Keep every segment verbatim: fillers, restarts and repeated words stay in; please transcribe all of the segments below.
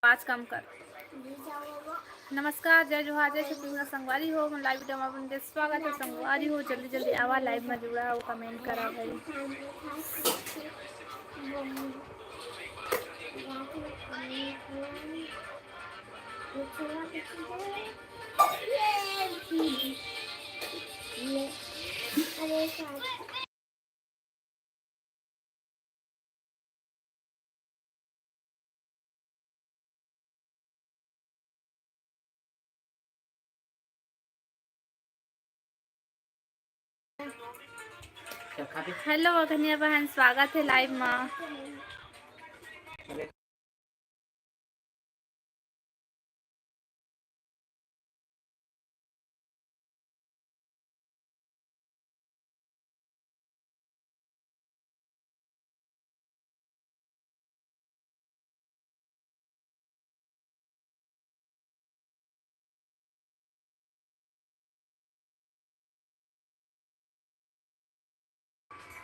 आज काम कर। नमस्कार, जय जोहार, जय छत्तीसगढ़ संगवारी हो। मोर live video में अपन के स्वागत है संगवारी हो। जल्दी जल्दी आवा, live में जुड़ा हो, comment करा भाई। Hello कन्या बहन, स्वागत है live मा।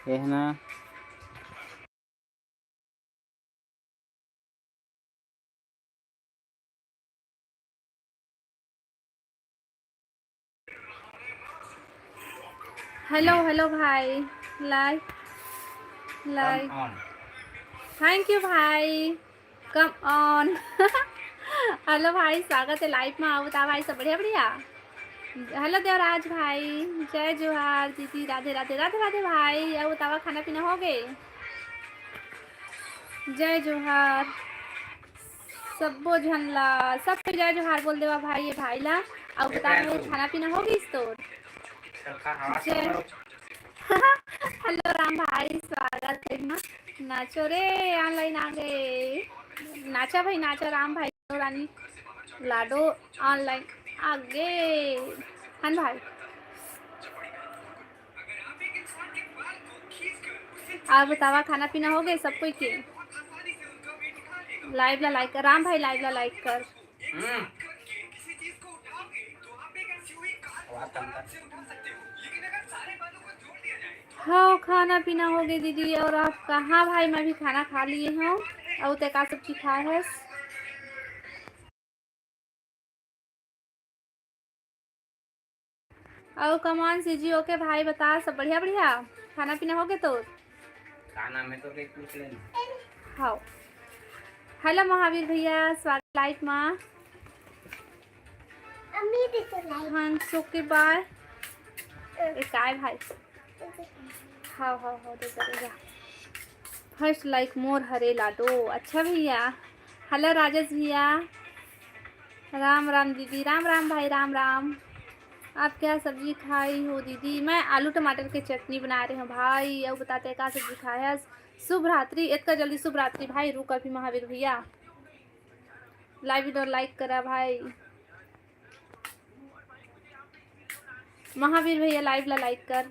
एहना। Hello, hello भाई, like, like। Thank you भाई। Come on। Hello भाई, स्वागत है live मा। अउ बता भाई, सब बढ़िया बढ़िया? Hello देवराज भाई, जय जोहार दीदी, राधे राधे, राधे राधे भाई। अउ बतावा, खाना पीना हो गए? जय जोहार सब्बो झन ला, सब कोई जय जोहार बोल देवा भाई, ये भाई ला। अउ बता भाई, खाना पीना हो गइस तोर? जय। Hello राम भाई, स्वागत है ना। नाचो रे, online आ गए। नाचा भाई नाचा, राम भाई रानी लाडो online आ गए। हन भाई। अउ बतावा, खाना पीना हो गए सब कोई के? Live ला like कर राम भाई, live ला like कर। हम्म। हाँ, खाना पीना हो गए दीदी। अउ आप कहाँ भाई? मैं भी खाना खा लिए हूँ। अउ ते का सब्जी खाए हस? अउ कमान सी जी, OK भाई, बता, सब बढ़िया बढ़िया? खाना पीना हो गए तोर? का नाम है तो के पूछ लेना। हाँ। Hello महावीर भैया, स्वागत live मा। अम्मी भी तो live। हाँ, OK bye। ए, काय भाई? हाँ, हाँ, हाँ, दे दे, दे दे। First like मोर हरे लाडो। अच्छा भैया। Hello राजेश भैया। राम राम दीदी, राम राम भाई, राम राम। आप क्या सब्जी खाई हो दीदी? मैं आलू टमाटर के चटनी बना रही हूँ भाई। अउ बता ते का सब्जी खाए हस? शुभ रात्रि। इतना जल्दी शुभ रात्रि भाई, रुक अभी महावीर भैया। Live video like करा भाई। महावीर भैया, live ला like कर।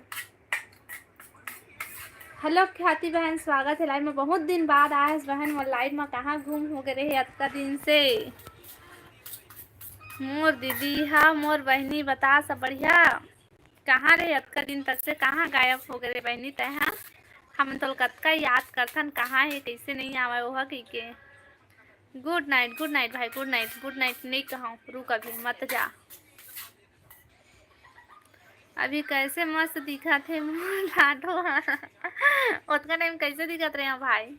Hello ख्याति बहन, स्वागत है live में। बहुत दिन बाद आए हस बहन मोर live में, कहाँ गुम हो गए रहे अतका दिन से? मोर दीदी हा, मोर बहिनी, बता सब बढ़िया? कहाँ रहे अतका दिन तक से, कहाँ गायब हो गए रहे बहिनी तैं हा? हम तो कतका याद करथन, कहाँ है, कैसे नहीं आवे ओहा कहिके। Good night, good night भाई, good night, good night नहीं कहूँ, रुक अभी मत जा। अभी कैसे मस्त दिखत हे मोर लाडो हा। ओतका time कैसे दिखत रहे हो भाई?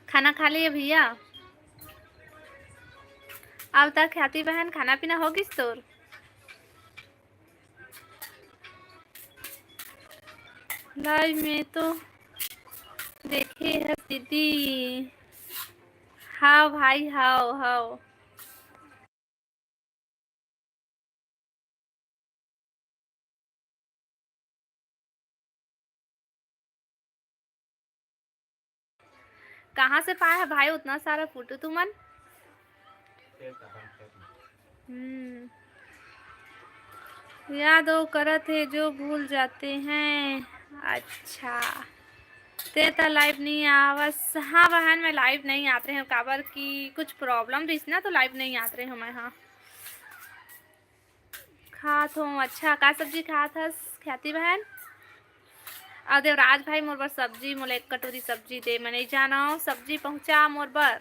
खाना खा लिए भैया? अब तक ख्याति बहन, खाना पीना हो गिस तोर? Live में तो देखे है दीदी। हाव भाई, हाव, हाव। कहाँ से पाए है भाई उतना सारा फोटो तुमन? हम्म, याद वो करत है जो भूल जाते हैं। अच्छा, ते त live नहीं आवस। हाँ बहन, मैं live नहीं आत रहे हूँ, काबर कि कुछ problem रहीस ना, तो live नहीं आत रहे हूँ मैं। हाँ, खात हूँ। अच्छा, का सब्जी खात हस ख्याति बहन? अउ देवराज भाई, मोर बर सब्जी, मोला एक कटोरी सब्जी दे, मैं नइ जानव, सब्जी पहुंचा मोर बर।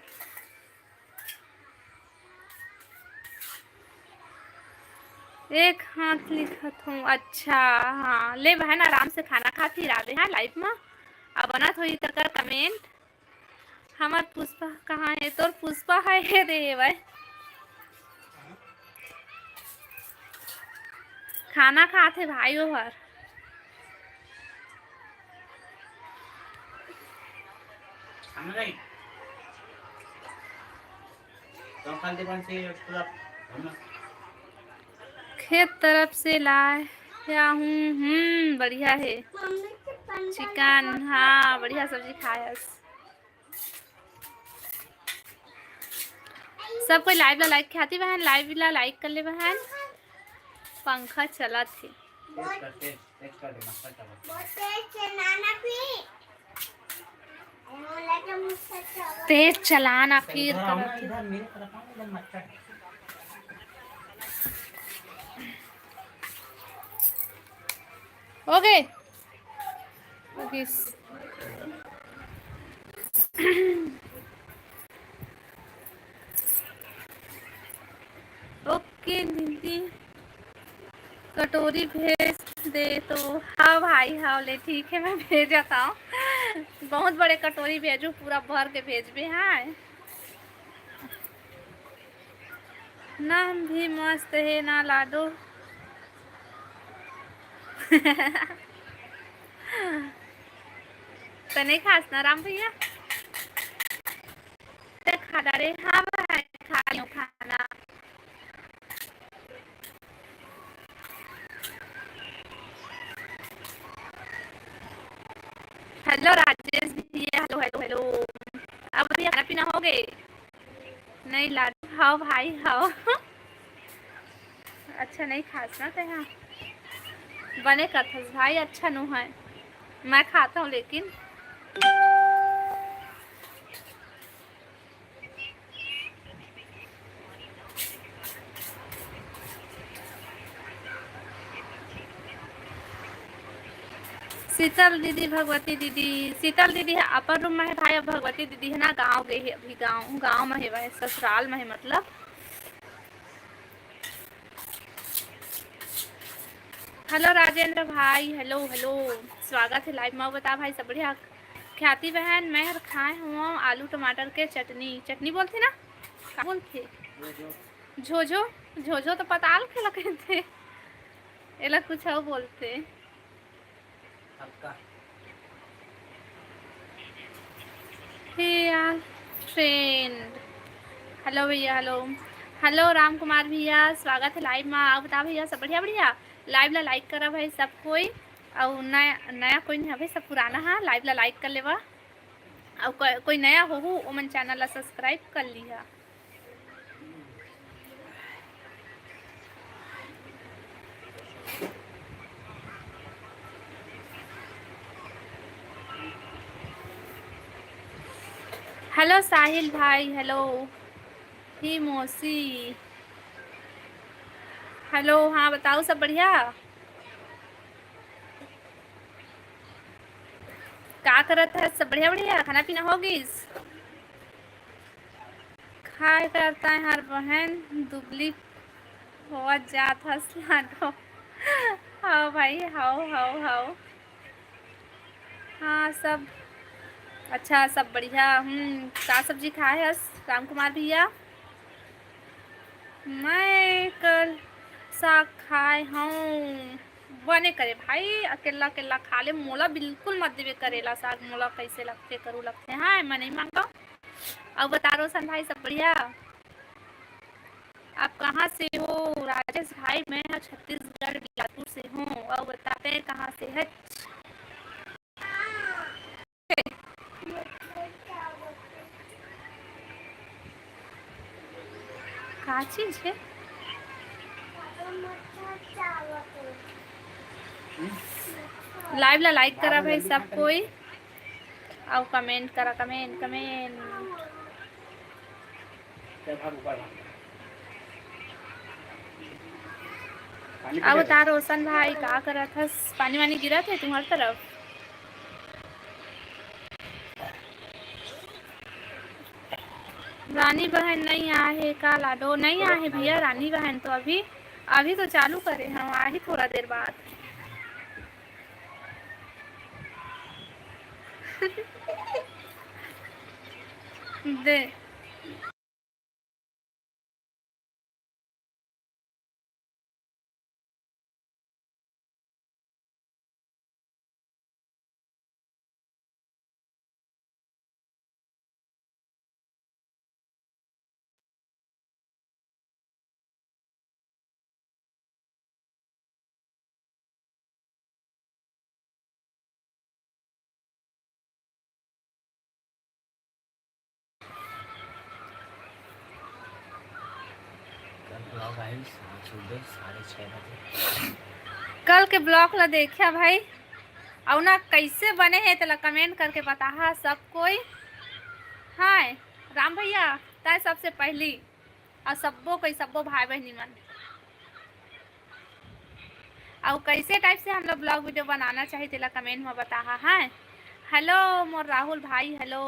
एक हाथ लिखत हूँ। अच्छा, हाँ, ले बहन, आराम से खाना खा, फिर आबे, हाँ, live में। अब बनत होही तकर comment। हमर पुष्पा कहाँ हे? तोर पुष्पा हे, हे रे, हे भाई। खाना खात हे भाई, ओहर। खाना नहीं। तो खाली बन से पूरा हम खेत तरफ से लाए या हूँ। हम्म, बढ़िया हे। चिकन, हाँ, बढ़िया सब्जी खायस। सब कोई live ला like खाती बहन, live ला like कर ले बहन। पंखा चलत हे। तेज कर, तेज, तेज कर दे, मक्खन चला। बहुत तेज चलाना फिर। तेज चलाना फिर इधर आओ ना, करत हे। इधर मेरे तरफ आओ, इधर मच्छर है। हो गए? हो गइस। OK दीदी, कटोरी भेज दे तो। हाँ भाई, हाँ, ले, ठीक है, मैं भेजत हूँ। बहुत बड़े कटोरी भेजू, पूरा भर के भेजबे, हाँ। नाम भी मस्त हे ना लाडो। त नहीं खास ना राम भैया? ते खा डारे। हाँ भाई, खा लियो खाना। Hello राजेश भैया, hello, hello, hello। अब भैया खाना पीना हो गए? नहीं लाडो, हाव भाई, हाव। अच्छा नहीं खास ना तेहा। बने कथस भाई, अच्छा नो है। मैं खाता हूँ लेकिन। शीतल दीदी, भगवती दीदी, शीतल दीदी ह अपन room में हे भाई, अब भगवती दीदी हे ना गाँव गई हे, अभी गाँव, गाँव में हे भाई, ससुराल में हे मतलब। Hello राजेंद्र भाई, hello, hello, स्वागत हे live में। बता भाई सब बढ़िया? ख्याति बहन, मैं हर खाए हूँ आलू टमाटर के चटनी। चटनी बोलथे ना, का बोलथे? झोझो, झोझो तो पताल के लगथे, एला कुछ अउ बोलथे। आपका। हे यार friend, hello भैया, hello, hello राम कुमार भैया, स्वागत हे live में। आप बता भैया, सब बढ़िया? बढ़िया। Live ला like करा भाई सब कोई, अउ नया, नया कोई नहीं हवे, सब पुराना हा। Live ला like कर लेवा, अउ को-, कोई नया होहू, ओमन channel ला subscribe कर लिहा। Hello साहिल भाई, hello ही मौसी, hello। हाँ बताओ, सब बढ़िया? का करत है? सब बढ़िया, बढ़िया? खाना पीना हो गइस? खाए करता हर बहन दुबली होवत जात हस लाडो। हाव भाई, हाव, हाव, हाव। हाँ, सब अच्छा, सब बढ़िया। हम्म, का सब्जी खाए हस राम कुमार भैया? मैं कल साग खाए हूँ। बने करे भाई, अकेला अकेला खा ले, मोला बिल्कुल मत देवे करेला साग, मोला कैसे लगथे, करू लगथे। हाँ, मैं नहीं मांगता। अब बता रोशन भाई, सब बढ़िया? आप कहाँ से हो राजेश भाई? मैं ह छत्तीसगढ़ बिलासपुर से हूँ। और बताते हैं कहाँ से है? का चीज है? Live ला like करा भाई सब कोई, और comment करा, comment, comment। अब बता रोशन भाई, का करत हस? पानी वानी गिरत है तुम्हार तरफ? रानी बहन नहीं आए हे का लाडो? नहीं आए हे भैया, रानी बहन तो अभी, अभी तो चालू करे हम, आही थोड़ा देर बाद। दे। कल ब्लॉग आइस सुबह साढ़े छः बजे। कल के ब्लॉग ला देखा भाई, अउ ना कैसे बने हे तेला कमेंट करके बताहा सब कोई। हाय राम भैया, तय सबसे पहली अउ सब्बो कोई, सब्बो भाई बहनी मन, अउ कैसे टाइप से हम लोग ब्लॉग वीडियो बनाना चाहिए तेला कमेंट में बताहा। हाय हेलो मोर राहुल भाई, हेलो।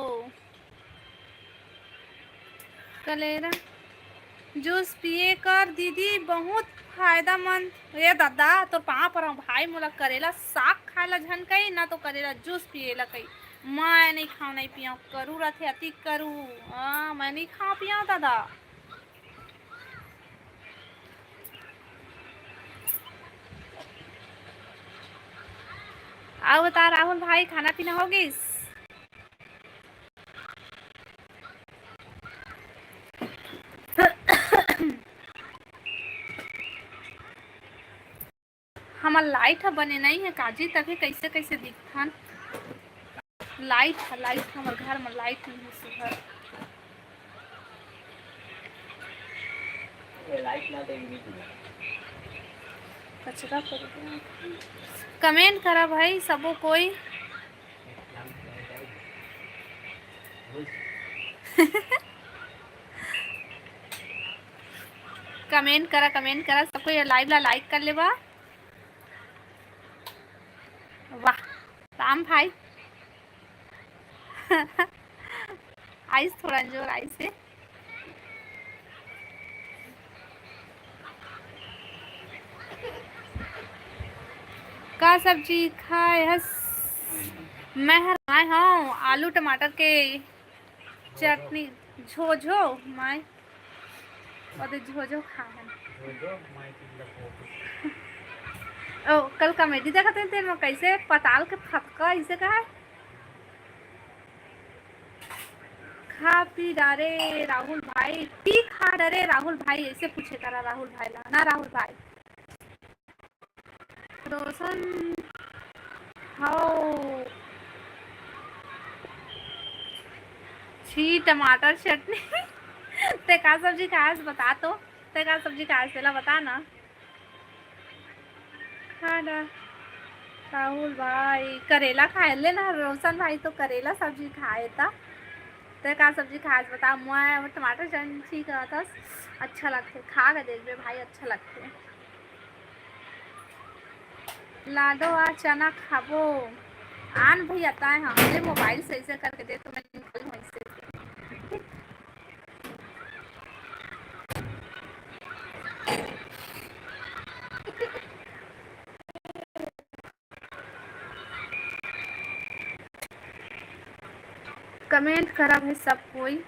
करेला जूस पिए कर दीदी, बहुत फायदामंद। ए दादा, तोर पाँव परौं भाई, मोला करेला साग खाए ला झन कही, ना तो करेला जूस पिए ला कही। मैं नहीं खाऊं, नहीं पियऊं, करू रथे अति करू। हाँ, मैं नहीं खाऊं पियऊं दादा। अउ बता राहुल भाई, खाना पीना हो गिस? हमर लाइट ह बने नई हे काजी, तभे कइसे कइसे दिखथन। लाइट ह, लाइट, हमर घर म लाइट नई हे सुघर। ये लाइट ना दे बीच में। कचरा कर दे। कमेंट करा भाई सबो कोई। कमेंट करा, कमेंट करा, सबको ये लाइव ला लाइक कर लेवा। वाह राम भाई। आइस थोड़ा जोर आइस हे। का सब्जी खाए हस? मैं हर खाए हूँ आलू टमाटर के चटनी, झोझो। माय, ओदे झोझो खाए हन। ओ, कल कॉमेडी देखत हन तेन म, कैसे पताल के फतका ऐसे कहा है? खा पी डारे राहुल भाई, पी खा डरे राहुल भाई, ऐसे पूछे करा राहुल भाई ला ना, राहुल भाई। रोशन, हव। छी, टमाटर चटनी। ते का सब्जी खास बता तो, ते का सब्जी खास तेला बता ना। खाना। राहुल भाई करेला खाए ले ना, रोशन भाई तो करेला सब्जी खाए ता। ते का सब्जी खास बता, मैं टमाटर चटनी ठीक रहता, अच्छा लगते, खा के देखबे भाई, अच्छा लगते। लाडो आ चना खाबो। आन भैया, ताए हाँ, ले मोबाइल से ऐसे करके दे तो मैं निकालूँ ऐसे। कमेंट करा भाई सब कोई।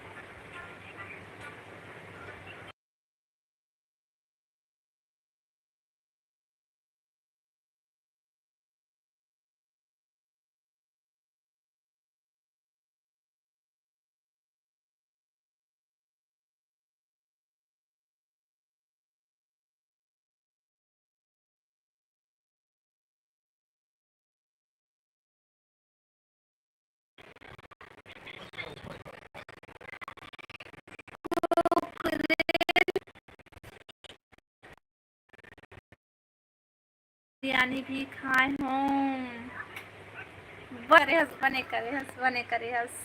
बिरयानी भी खाए हों। बने करे हस, बने करे हस, बने करे हस।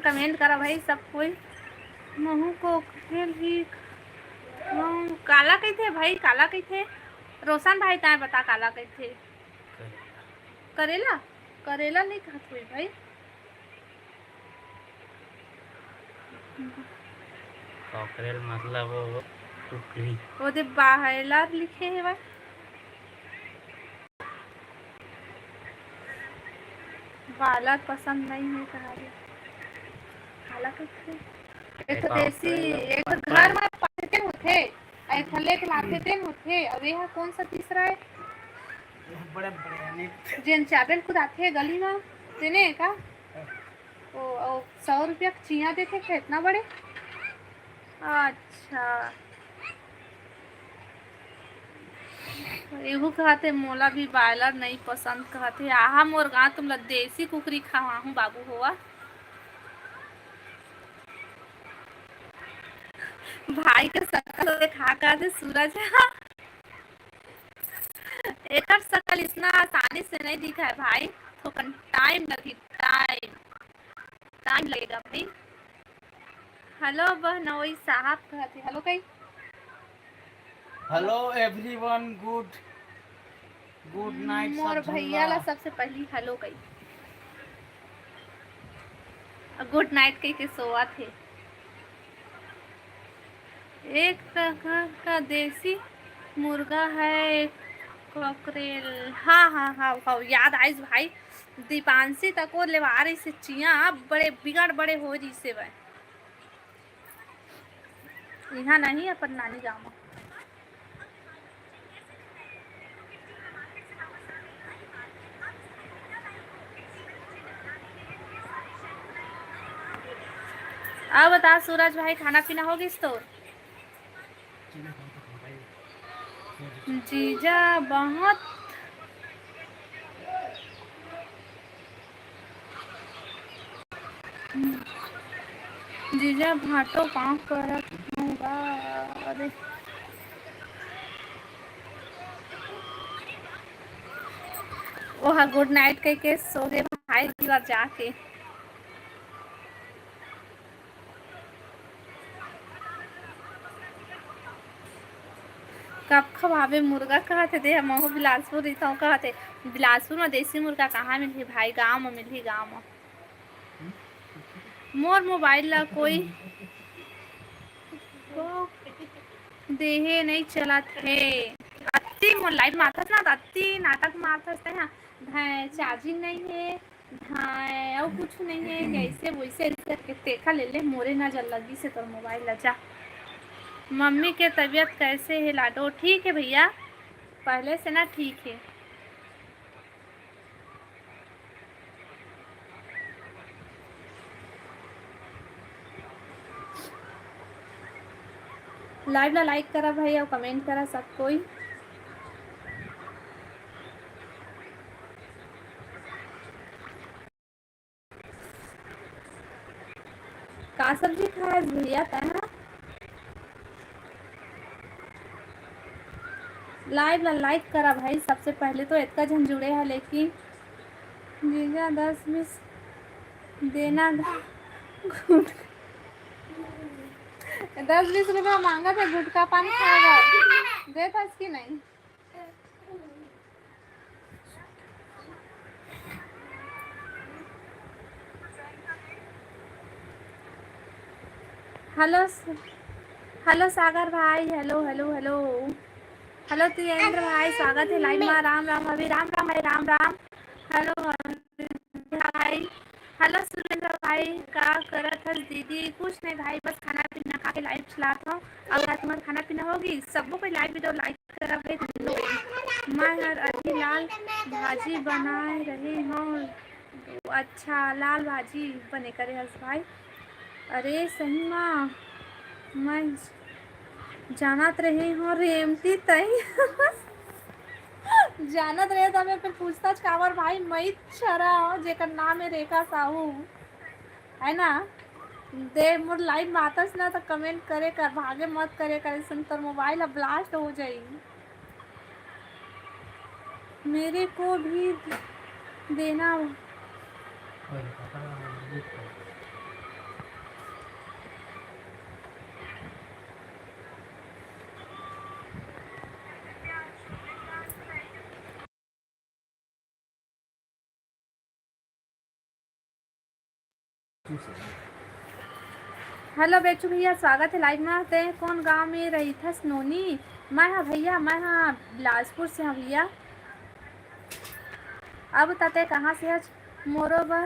कमेंट करा भाई सब कोई। महू को खेल भी खाऊं। काला कहिथे भाई, काला कहिथे? रोशन भाई, तैं बता, काला कहिथे? करेला। करेला? करेला नहीं कहत होई भाई। कॉकरेल मतलब वो, वो कुकरी। वो दे बायलर लिखे हे भाई। बायलर पसंद नहीं है कहा रे। काला कहिथे? एक तो एक देसी, कॉकरेल एक तो पत्ता घर है। में पालते होथे, अउ एक ठन लेके लाथे तेन होथे, अउ ये हा कौन सा तीसरा है? बड़े बड़े आने। जेन चाबेल कुदाथे गली में, तेने का? ओ, ओ, सौ रुपया के चिया देथे का इतना बड़े? अच्छा। एहू कहथे, "मोला भी बायलर नहीं पसंद," कहथे। आहा मोर गाँव, तुमला देसी कुकरी खवाहूँ बाबू होवा। भाई के सकल देखा का दे सूरज। एकर सकल इतना आसानी से नहीं दिखा है भाई, थोकन टाइम लगी, टाइम, टाइम लगेगा भाई। हेलो बहनोई साहब कहत हे, हेलो कही। Hello everyone, good, good night मोर सब भैया ला झन ला। सबसे पहली हेलो कही, गुड नाइट कह के सोवत हे। एक प्रकार का देसी मुर्गा है, कॉकरेल। हाँ, हाँ, हाँ, हाँ, याद आइस भाई, दीपांशी तक वो लेवा रहिसे चिया, बड़े बिगड़ बड़े हो जइसे भाई। इहाँ नहीं, अपन नानी गाँव में। अब बता सूरज भाई, खाना पीना हो गिस तोर? जीजा बहुत, जीजा भाटो पाँव करत हूँ गा। अरे, ओहा गुड नाइट कह के सो गे भाई, दीवार जाके। कब खवाबे मुर्गा कहत हे, दे, महू बिलासपुर रहिथंव कहत हे। बिलासपुर म देसी मुर्गा कहाँ मिलही भाई, गाँव म मिलही, गाँव म। मोर मोबाइल ला कोई को देहे नइ चलत हे। अति मोर लाइव मारथस ना, अति नाटक मारथस तैं हा। भाई, चार्जिंग नइ हे। हाँ, अउ कुछ नहीं है, जैसे वैसे ऐसे करके देखा ले ले, मोरे नजर लगी से तोर मोबाइल ला जा। मम्मी के तबीयत कैसे है लाडो? ठीक है भैया, पहले से ना ठीक है। लाइव ला लाइक करा भाई, अउ कमेंट करा सब कोई। का सब्जी खास भैया तैं हा? लाइव ला लाइक करा भाई, सबसे पहले तो इतना झन जुड़े है, लेकिन जीजा दस बीस देना गा गुटखा। दस बीस रुपया मांगत हे गुटखा पान खाए बर, देत हस कि नहीं? हेलो स-, हेलो सागर भाई, हेलो, हेलो, हेलो। हेलो तीरेंद्र भाई, स्वागत है लाइव मा। राम राम अभी, राम राम भाई, राम राम। हेलो भाई, हेलो सुरेंद्र भाई, का करत हस दीदी? कुछ नहीं भाई, बस खाना पीना खा के लाइव चलात हूँ। अउ रात में खाना पीना होगी, सबको कोई लाइव वीडियो लाइक करब रे। मैं हर अभी लाल भाजी बनाए रहे हूँ। अच्छा, लाल भाजी बने करे हस भाई। अरे सही माँ, मैं जानत रहे हूँ रेमती तई। जानत रहे त मैं फिर पूछताच काबर भाई, मई छरा हो जेकर नाम है रेखा साहू, है ना? दे मोर लाइव मातस ना, तो कमेंट करे कर, भागे मत करे कर, अइसन तोर मोबाइल अब ब्लास्ट हो जाई। मेरे को भी देना। हेलो बेचू भैया, स्वागत हे लाइव मा। ते कोन गांव में रहिथस नोनी? मैं हा भैया, मैं हा बिलासपुर से हूँ भैया। अब तते कहाँ से हच? मोरो बर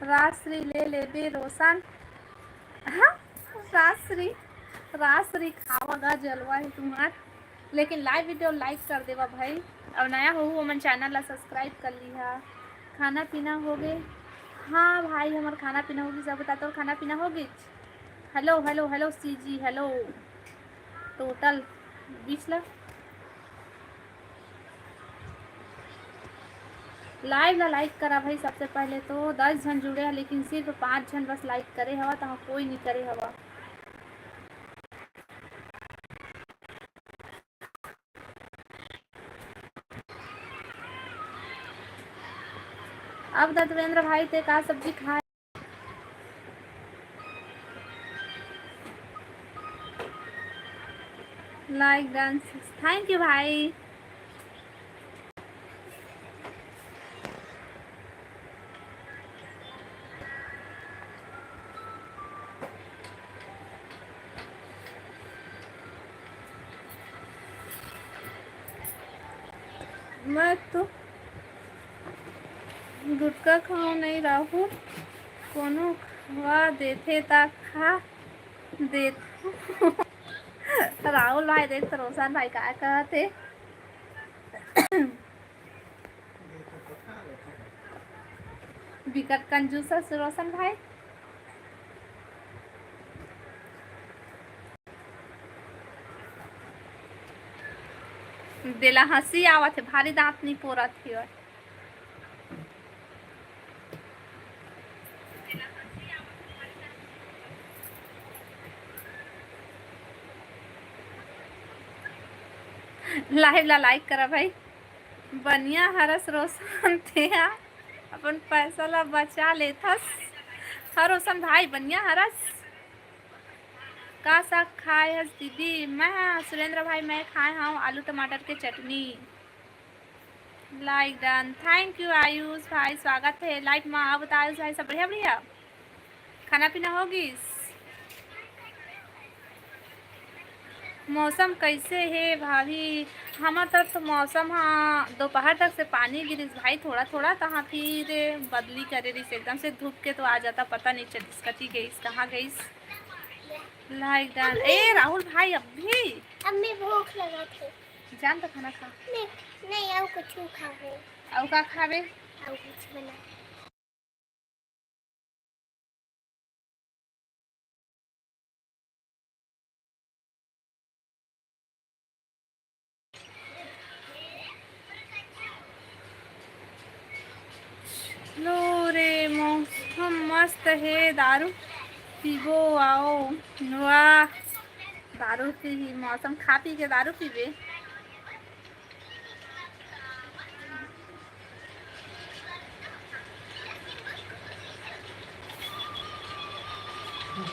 राजश्री ले लेबे रोशन। हाँ, राजश्री, राजश्री खावा गा, जलवा है तुम्हार। लेकिन लाइव वीडियो लाइक कर देवा भाई, और नया हो ओमन चैनल ला सब्सक्राइब कर लिहा। खाना पीना हो गे? हाँ भाई, हमार खाना पीना हो गे। सब बता, तोर खाना पीना हो गे? हेलो, हेलो, हेलो सी जी, हेलो। टोटल बीस ला लाइव ला लाइक करा भाई। सबसे पहले तो दस झन जुड़े हैं, लेकिन सिर्फ पाँच झन बस लाइक करे हवा, तो कोई नहीं करे हवा। अब दत्वेंद्र भाई, ते का सब्जी खाए? लाइक डांस, थैंक यू भाई। मैं तो गुटखा खाऊं नहीं राहुल, कोनो खवा देथे ता खा देथों। राहुल भाई देख तो रोशन भाई का कहत हे। बिकट कंजूस हस रोशन भाई। देला हंसी आवत हे, भारी दांत नहीं पोरत हे। लाइव ला लाइक करा भाई। बनिया हरस रोशन, तेहा अपन पैसा ला बचा लेथस। हाँ रोशन भाई, बनिया हरस। का साग खाए हस दीदी? मैं, सुरेंद्र भाई, मैं खाए हूँ आलू टमाटर के चटनी। लाइक डन, थैंक यू आयुष भाई, स्वागत है लाइव मा। आप बताओ आयुष भाई, सब बढ़िया बढ़िया? खाना पीना हो गिस? मौसम कैसे हे भाभी? हमर तरफ तो मौसम हा दोपहर तक से पानी गिरिस भाई, थोड़ा थोड़ा, तहाँ फिर बदली करे रिस, एकदम से धूप के तो आ जाता, पता नहीं चलिस कति गइस, कहाँ गइस। लाइक डन। ए राहुल भाई, अभी अम्मी भूख लगा थे। जान तो खाना खा। नहीं, नहीं, और कुछ खावे। और का खावे? और कुछ बना। लो रे, मौसम मस्त हे, दारू पीबो आओ। वाह, दारू पी, मौसम खा पी के दारू पीबे।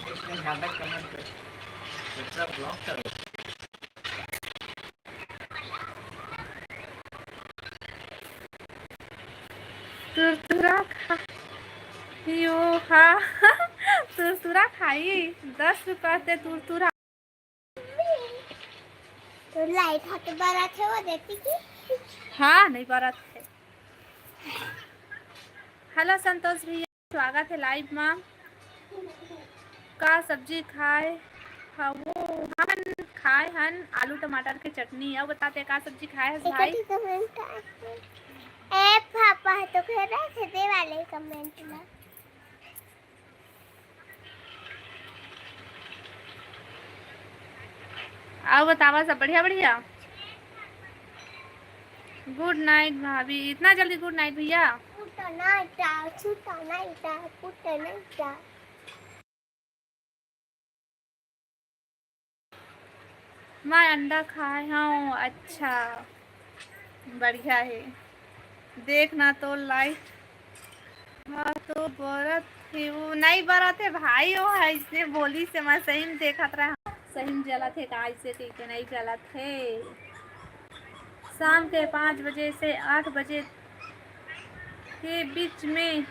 इतना ज्यादा कमेंट कर, दूसरा ब्लॉक करो। तुरतुरा खा, यो खा। तुरतुरा खाई, दस रुपया ते तुरतुरा। तो लाइट हाथ बारा थे वो देखती की? हाँ, नहीं बारा थे। हेलो संतोष भैया, स्वागत है लाइव मा। का सब्जी खाए हवो? हन खाए हन आलू टमाटर के चटनी। अउ बताते का सब्जी खाए हस भाई? कमेंट ए पापा तो कह रहे थे दे वाले कमेंट में। अउ बतावा सब बढ़िया बढ़िया। गुड नाइट भाभी, इतना जल्दी गुड नाइट भैया? गुड नाइट, गुड नाइट, गुड नाइट। मैं अंडा खाए हूँ। अच्छा, बढ़िया है। देखना तो लाइट हाँ तो बरत हे, वो नहीं बरत हे भाई, वो ऐसे बोली से मैं सही में देखत रहा, सही में जलत हे का, ऐसे कही के नहीं जलत हे। शाम के पाँच बजे से आठ बजे के बीच में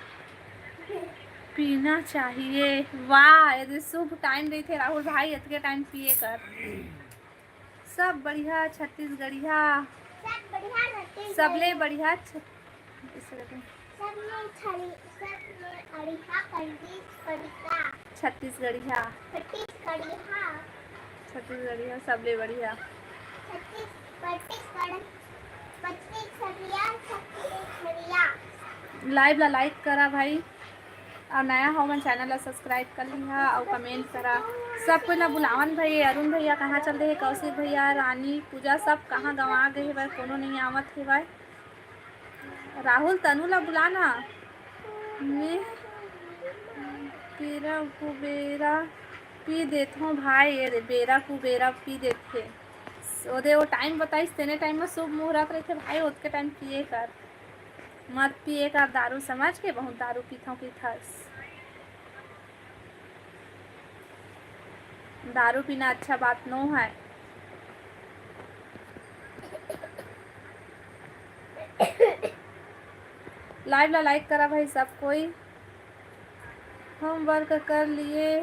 पीना चाहिए। वाह, ये शुभ टाइम रहिथे राहुल भाई, अतके टाइम पिए कर। सब बढ़िया छत्तीसगढ़िया। सब बढ़िया छत्तीसगढ़िया। सबले बढ़िया छ-, सबले छड़ी-, सबले बढ़िया छत्तीसगढ़िया। छत्तीसगढ़िया। छत्तीसगढ़िया। छत्तीसगढ़िया, सबले बढ़िया। छत्तीस-, छत्तीसगढ़, छत्तीसगढ़िया, छत्तीसगढ़िया। Live ला like करा भाई, अउ नया हो मन channel ला subscribe कर लिहा अउ comment करा। सब कोई ला बुलावन भाई, अरुण भैया कहाँ चल दे हे, कौशिक भैया, रानी, पूजा, सब कहाँ गंवा गे हेवय, कोनो नहीं आवत हेवय। राहुल, तनु ला बुलाना। मैं बेरा कुबेरा पी देथों भाई, ये दे, बेरा कुबेरा पी देथे। ओदे वो टाइम बताइस, तेने टाइम में शुभ मुहूर्त रहिथे भाई, ओतके टाइम पिए कर, मत पिए कर दारू, समझ के, बहुत दारू पीथों पीथस। दारू पीना अच्छा बात नो है। Live ला like करा भाई सब कोई। Homework कर लिए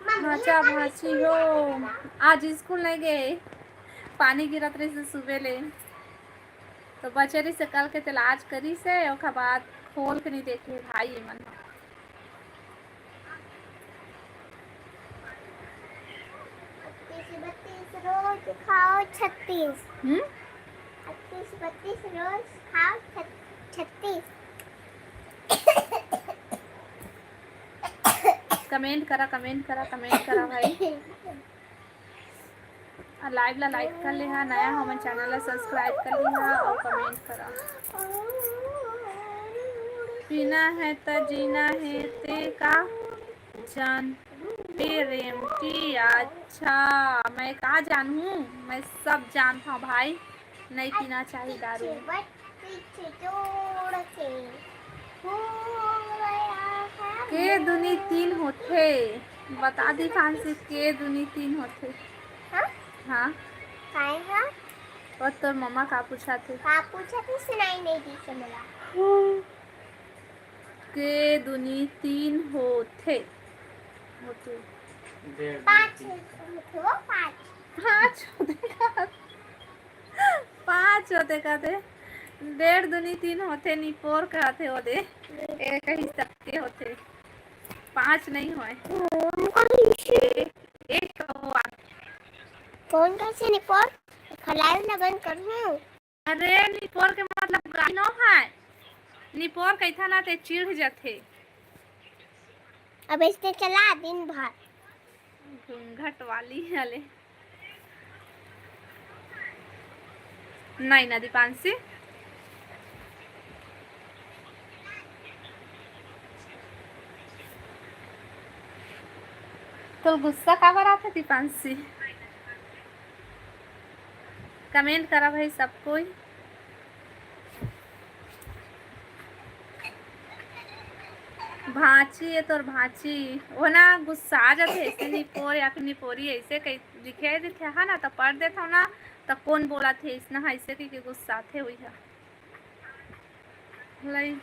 भांचा भांची हो। आज स्कूल नहीं गए, पानी गिरत रहिस सुबह ले, तो बचे रहिस कल के, तेला आज करिस हे, ओखर बाद खोल के नहीं देखे भाई मन। इकतीस बत्तीस रोज खाओ छत्तीस। हम्म? इकतीस बत्तीस रोज खाओ छत-, छत्तीस। Comment करा, comment करा, comment करा भाई। अउ live ला like कर लेहा, नया हो मन channel ला subscribe कर लेहा अउ comment करा। पीना है त जीना है ते का जान पे रेमटी। अच्छा, मैं का जानहूँ, मैं सब जानत हूँ भाई, नहीं पीना चाहिए दारू। पीछे जोड़ के हो गया है। के दूनी तीन होथे? बता दी फांसी, के दूनी तीन होथे? हाँ? हाँ। काय हाँ? अउ तोर मम्मा का पूछा थे? का पूछा थे, सुनाई नहीं दी से मोला। के दूनी तीन होथे। होथे। डेढ़ दूनी पाँच तीन। होथे वो, पाँच। पाँच होथे का? पाँच होथे कहते, डेढ़ दूनी तीन होथे, निपोर कहते ओदे, एक ही सबके होथे, पाँच नहीं होय। एक, एक कौन कैसे निपोर? खलायो लगन कर हूँ। अरे निपोर के मतलब गाय नो है, निपोर कहिथा ना ते चिढ़ जथे। अब ऐसे चला दिन भर। घूंघट वाली हले। नहीं ना दीपांशी, तो गुस्सा काबर आथे दीपांशी? Comment करा भाई सब कोई। भांची ये तोर भांची, वो ना गुस्सा आ जाथे, ऐसे निपोर या फिर निपोरी ऐसे कहीं लिखे दिखे हा ना, तो पढ़ देथव ना, तो कौन बोला थे इसना, ऐसे कहीं के गुस्सा थे हुई है। लई।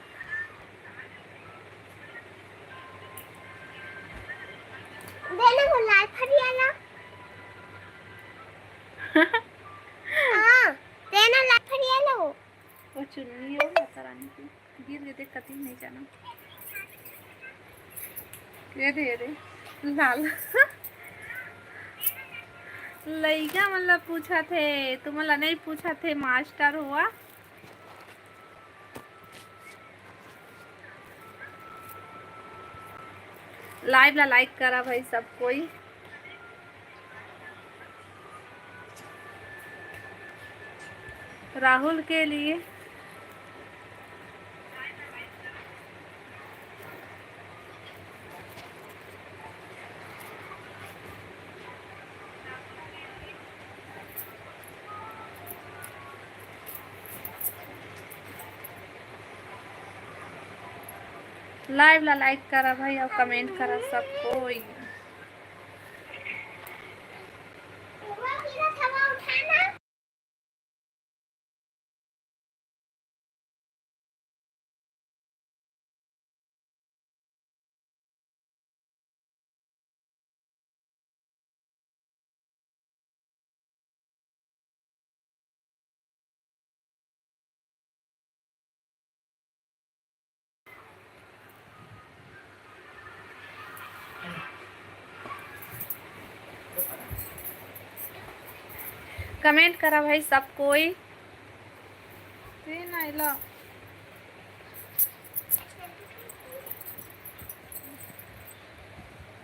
देना वो लाल फरिया ला। हाँ, देना लाल फरिया ला वो। वो चुन्नी हो माता रानी की। गिर गे, देख कती नहीं जाना। ये दे, ये दे। लाल। लइका मन ला पूछा थे, तुमन ला नहीं पूछा थे, मास्टर हुआ। Live ला like करा भाई सब कोई। राहुल के लिए। Live ला like करा भाई अउ comment करा सब कोई। कमेंट करा भाई सब कोई। ते ना एला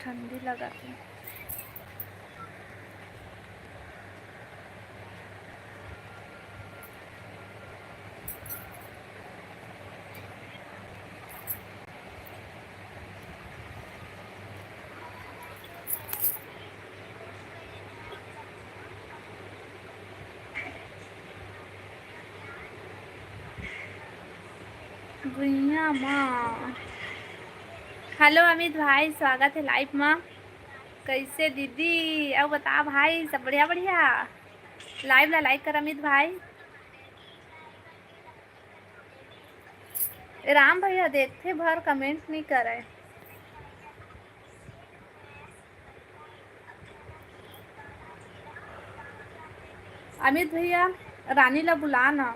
ठंडी लगत हे। भुइयां म। हेलो अमित भाई, स्वागत हे लाइव म। कइसे दीदी? अउ बता भाई, सब बढ़िया, बढ़िया? लाइव ला लाइक कर अमित भाई। राम भैया देखथे भर, कमेंट नइ करय। अमित भैया, रानी ला बुला ना।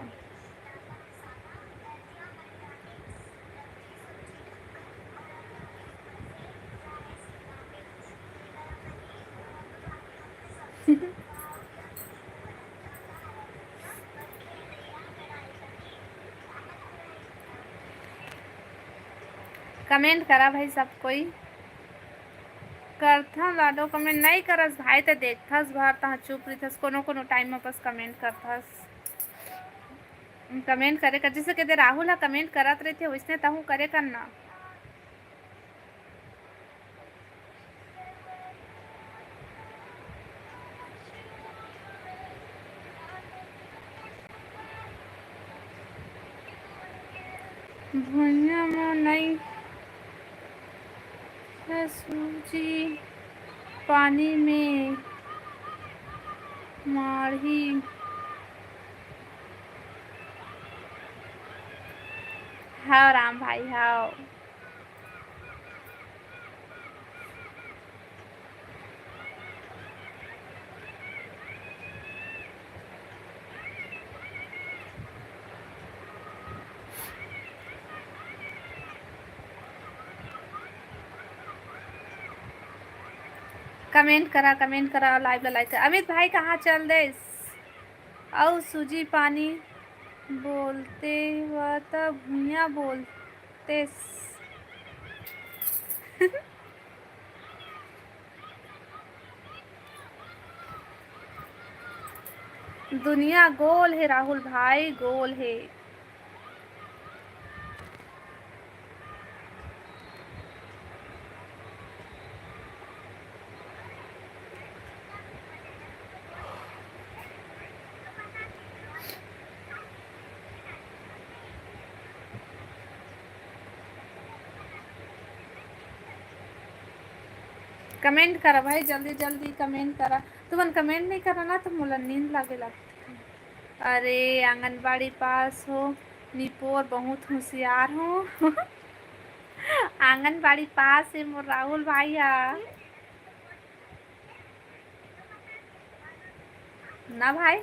कमेंट करा भाई सब कोई। करथन लाडो कमेंट, नइ करस भाई, त देखथस भर, तहाँ चुप रहिथस, कोनो कोनो टाइम म बस कमेंट करथस। कमेंट करे कर, जइसे कहिथे राहुल ह कमेंट करत रहिथे, वइसने तहूँ करे कर ना। भुइयां म नइ हे सूजी, पानी में माढ़ही। हव राम भाई, हव। कमेंट करा, कमेंट करा, लाइव ला लाइक करा। अमित भाई कहाँ चल देस? अउ सूजी पानी बोलते हुआ त भुइयां बोलतेस। दुनिया गोल हे राहुल भाई, गोल हे। कमेंट करा भाई, जल्दी जल्दी कमेंट करा। तुमन कमेंट नइ करा ना, त मोला नींद लागे लगथे। अरे, आंगनबाड़ी पास हो, निपोर बहुत होशियार हो। आंगनबाड़ी पास हे मोर राहुल भाई हा। ना भाई।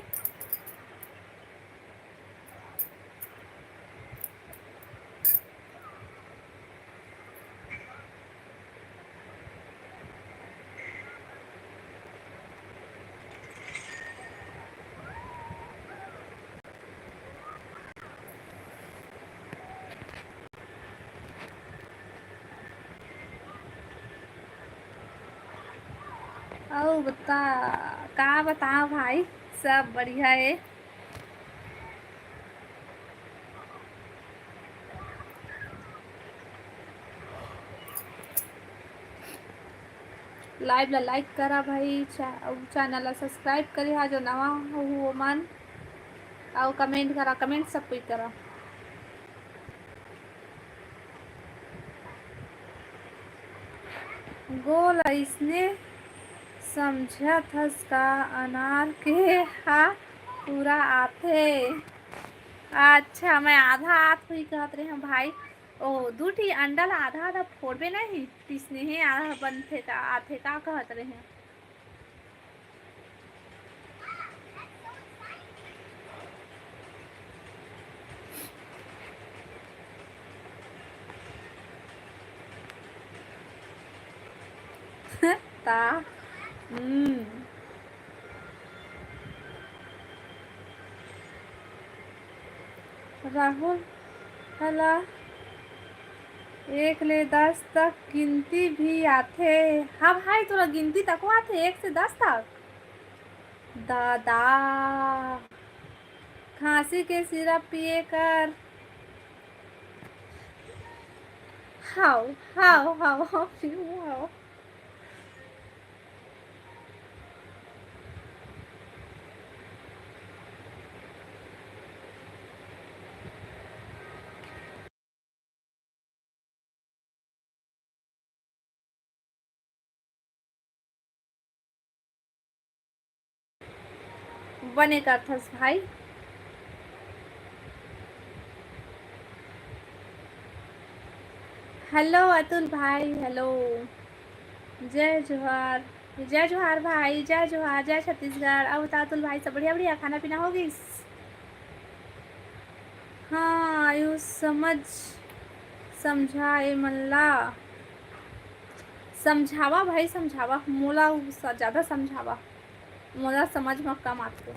अउ बता, का बताओ भाई, सब बढ़िया हे। लाइव ला लाइक करा भाई, चा-, अउ चैनल ला सब्सक्राइब करे हा जो नवा हो ओमन, अउ कमेंट करा, कमेंट सब कोई करा। गोल अइसने समझत हस का अनार के हा पूरा आथे? अच्छा, मैं आधा आत हुई कहत रहे हूँ भाई। ओ, दू ठी अंडा ला आधा आधा फोड़बे नहीं, तिसने हे आधा बनथे का, आथे का कहत रहे हूँ। ता, हम्म। राहुल, हला एक ले दस तक गिनती भी आथे। हाँ भाई, तोला गिनती तको आथे, एक से दस तक। दादा, खांसी के सिरप पिए कर। हाव, हाव, हाव, हाव, पीऊ, हाव। बने करथस भाई। हेलो अतुल भाई, हेलो। जय जोहार, जय जोहार भाई, जय जोहार, जय छत्तीसगढ़। अउ बता अतुल भाई, सब बढ़िया, बढ़िया, खाना पीना हो गिस? हाँ, आयुष समझ, समझा ए मन ला। समझावा भाई, समझावा, मोला उ स-, ज्यादा समझावा, मोला समझ म कम आथे।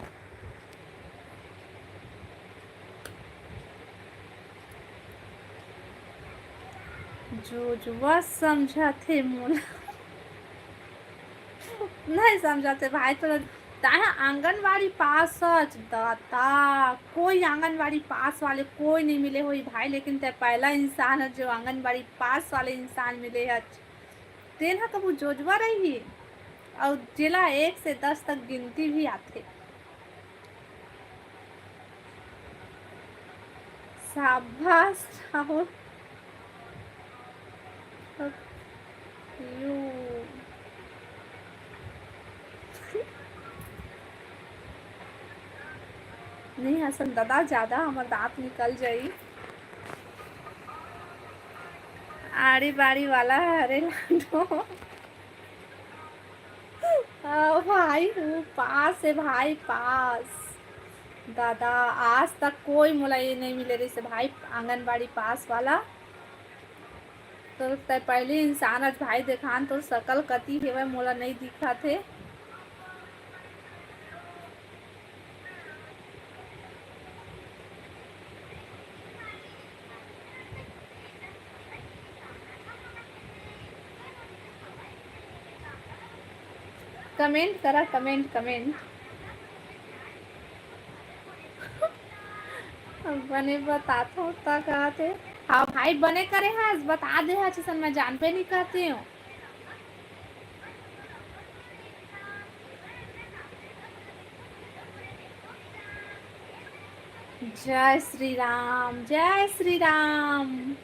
जोजवा समझाथे मोला। नहीं समझाथे भाई, तो ताहा आंगनबाड़ी पास सच दाता, कोई आंगनबाड़ी पास वाले कोई नहीं मिले होई भाई, लेकिन ते पहला इंसान है जो आंगनबाड़ी पास वाले इंसान मिले है। तेन ह कभू जोजवा रही, अउ जेला एक से दस तक गिनती भी आथे। शाबाश राहुल। यू। नहीं हसन दादा, ज्यादा हमर दांत निकल जाई। आड़ी बाड़ी वाला हरे लाडो। ओ भाई, वो पास है भाई, पास। दादा, आज तक कोई मोला ये नहीं मिले रहिस हे भाई, आंगनबाड़ी पास वाला। तो तै पहली इंसान आज भाई देखान, तोर सकल कती हेवय, मोला नहीं दिखत हे। Comment करा, comment, comment। बने बताथव त कहत हे। हाँ भाई, बने करे हस, बता दे हस, अइसन मैं जानबे नहीं करती हूँ। जय श्री राम, जय श्री राम।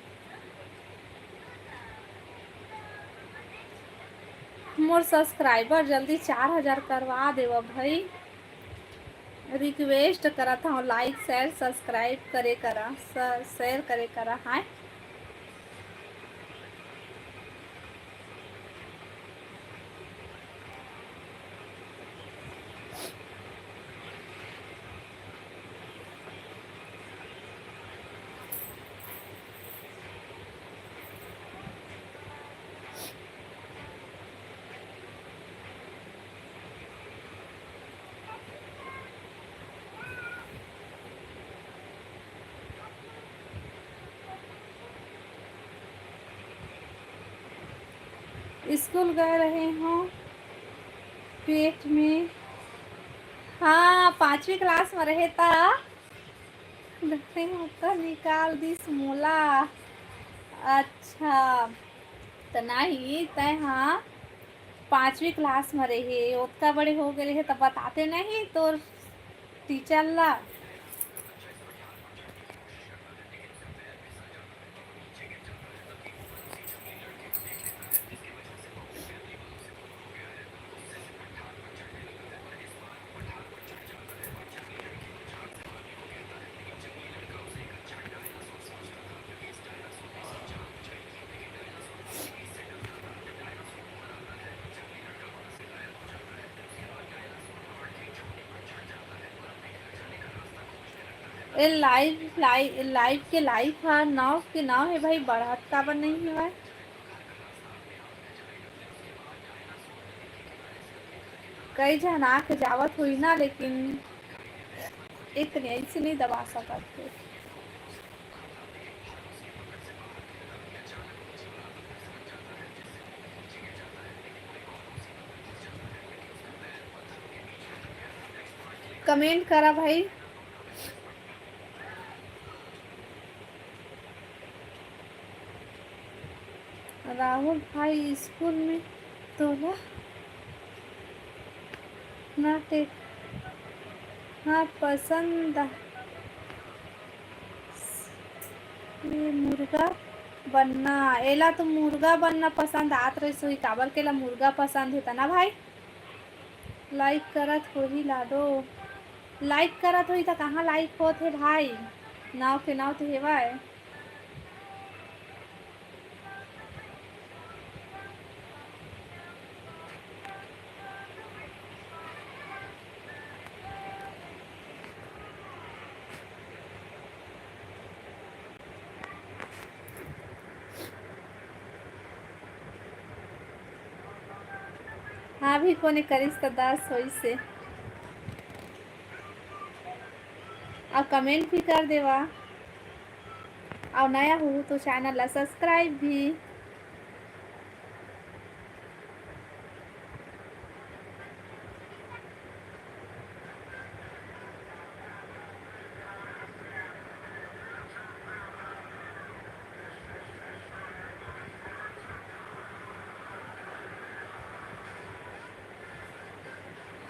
मोर subscriber जल्दी चार हजार करवा देवा भाई, request करत हव, like, share, subscribe करे करा, स-, share करे करा। हाय। स्कूल गए रहे हो पेट में। हाँ, पांचवी class में रहे ता। देखते हो तो निकाल दिस मोला। अच्छा, त नहीं, तय हाँ पांचवी class में रहे, ओतका बड़े हो गए रहे, तब बताते नहीं तोर teacher ला। ए live, live, live के live हा नाव के नाव हे भाई, बढ़त काबर नहीं हवय? कई झन आके जावत होही ना, लेकिन एक नहीं, ऐसे नहीं दबा सकत हे। comment करा भाई। राहुल भाई, स्कूल में तोला ना टे-, हाँ, पसंद आ-, ये मुर्गा बनना, एला तो मुर्गा बनना पसंद आत रहिस होही, काबर के एला मुर्गा पसंद हे त ना भाई। Like करत होही लाडो, like करत होही त कहाँ like होत हे भाई, नाव के नाव तो हेवय। हाँ भी कोने करिस त दस होइस हे। अउ comment भी कर देवा, अउ नया हो तो channel ला subscribe भी।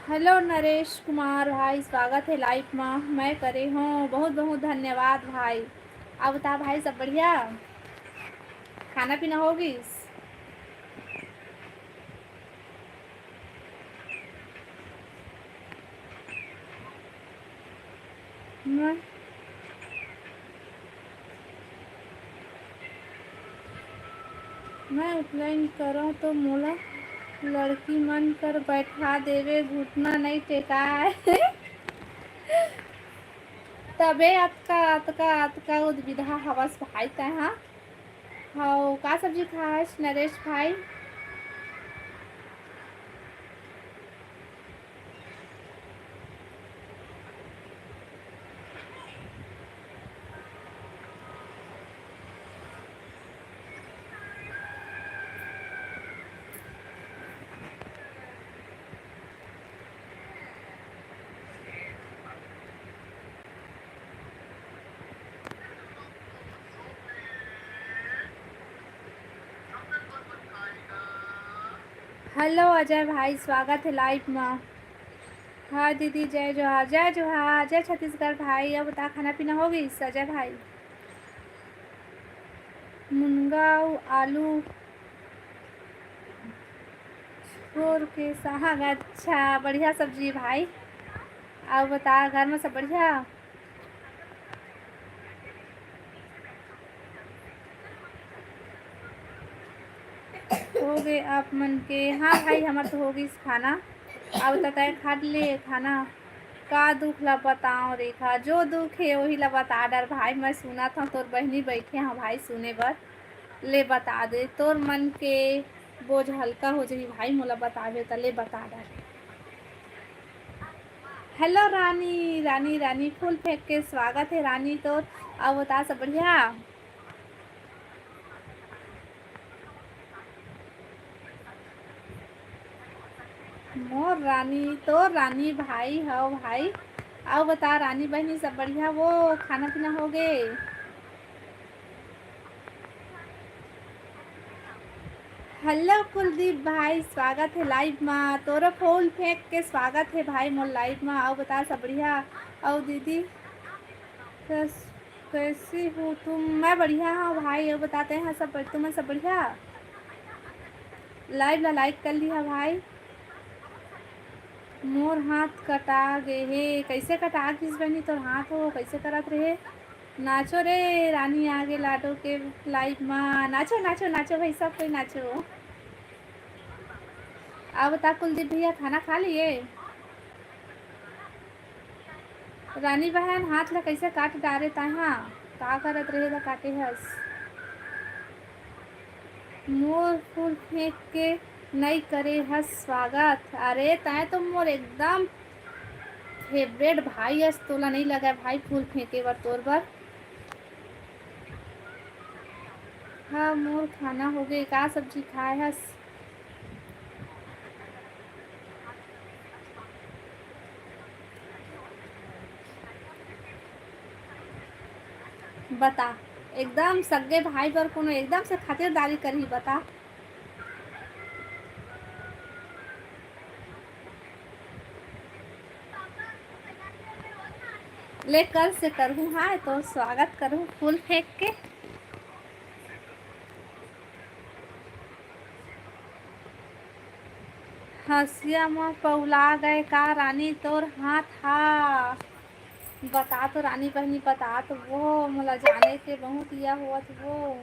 Hello नरेश कुमार भाई, स्वागत हे live मा। मैं करे हों, बहुत बहुत धन्यवाद भाई। अउ बता भाई, सब बढ़िया? खाना पीना हो गिस? मैं, मैं offline करों तो मोला लड़की मन कर बैठा देवे, घुटना नइ टेकाय। तबे अतका, अतका, अतका उद्विधा हवस भाई तैं हा। हव, का सब्जी खास नरेश भाई? Hello अजय भाई, स्वागत हे live मा। हाँ दीदी, जय जोहार, जय जोहार, जय छत्तीसगढ़ भाई। अउ बता, खाना पीना हो गिस अजय भाई? मुनगा अउ आलू छोर के साग, अच्छा, बढ़िया सब्जी भाई। अउ बता, घर में सब बढ़िया? हो गे आप मन के? हाँ भाई, हमर तो हो गिस खाना। अउ बता, तैं खा ले खाना? का दुख ला बताओं रेखा, जो दुख हे ओही ला बता डर भाई। मैं सुनत हूँ, तोर बहिनी बैठे हूँ भाई सुने बर। ले बता दे, तोर मन के बोझ हल्का हो जाही भाई, मोला बता दे त। ले बता डर। Hello रानी, रानी, रानी, फूल फेंक के स्वागत हे रानी तोर। अउ बता, सब बढ़िया? मोर रानी, तोर रानी भाई हव भाई। अउ बता रानी बहिनी, सब बढ़िया वो? खाना पीना हो गे? Hello कुलदीप भाई, स्वागत हे live मा। तोरो फूल फेंक के स्वागत हे भाई मोर live मा। अउ बता, सब बढ़िया? अउ दीदी, कस-, कैसी हो तुम? मैं बढ़िया हूँ भाई। अउ बता, तैं हा, सब, तुमन सब बढ़िया? Live ला like कर लिहा भाई। मोर हाथ कटा गे हे। कैसे कटा गिस बहिनी तोर हाथ हो? कैसे करत रहे? नाचो रे, रानी आगे लाडो के live मा। नाचो, नाचो, नाचो भाई, सब कोई नाचो। अब बता कुलदीप भैया, खाना खा लिए? रानी बहन, हाथ ला कैसे काट डारे तैं हा? का करत रहे त काटे हस? मोर फूल फेंक के नई करे हस स्वागत। अरे, तैं तो मोर एकदम favourite भाई अस, तोला नई लगय भाई फूल फेंके बर तोर बर। हाँ, मोर खाना होगे। का सब्जी खाए हस? बता, एकदम सगे भाई बर कोनो एकदम से खातिरदारी करही, बता। ले, कल से करहूँ, हाँ, तो स्वागत करहूँ फूल फेंक के। हँसिया म पउला गए का रानी तोर हाथ हा? बता तो रानी बहिनी, बता तो वो, मोला जाने के बहुत इया होवत वो।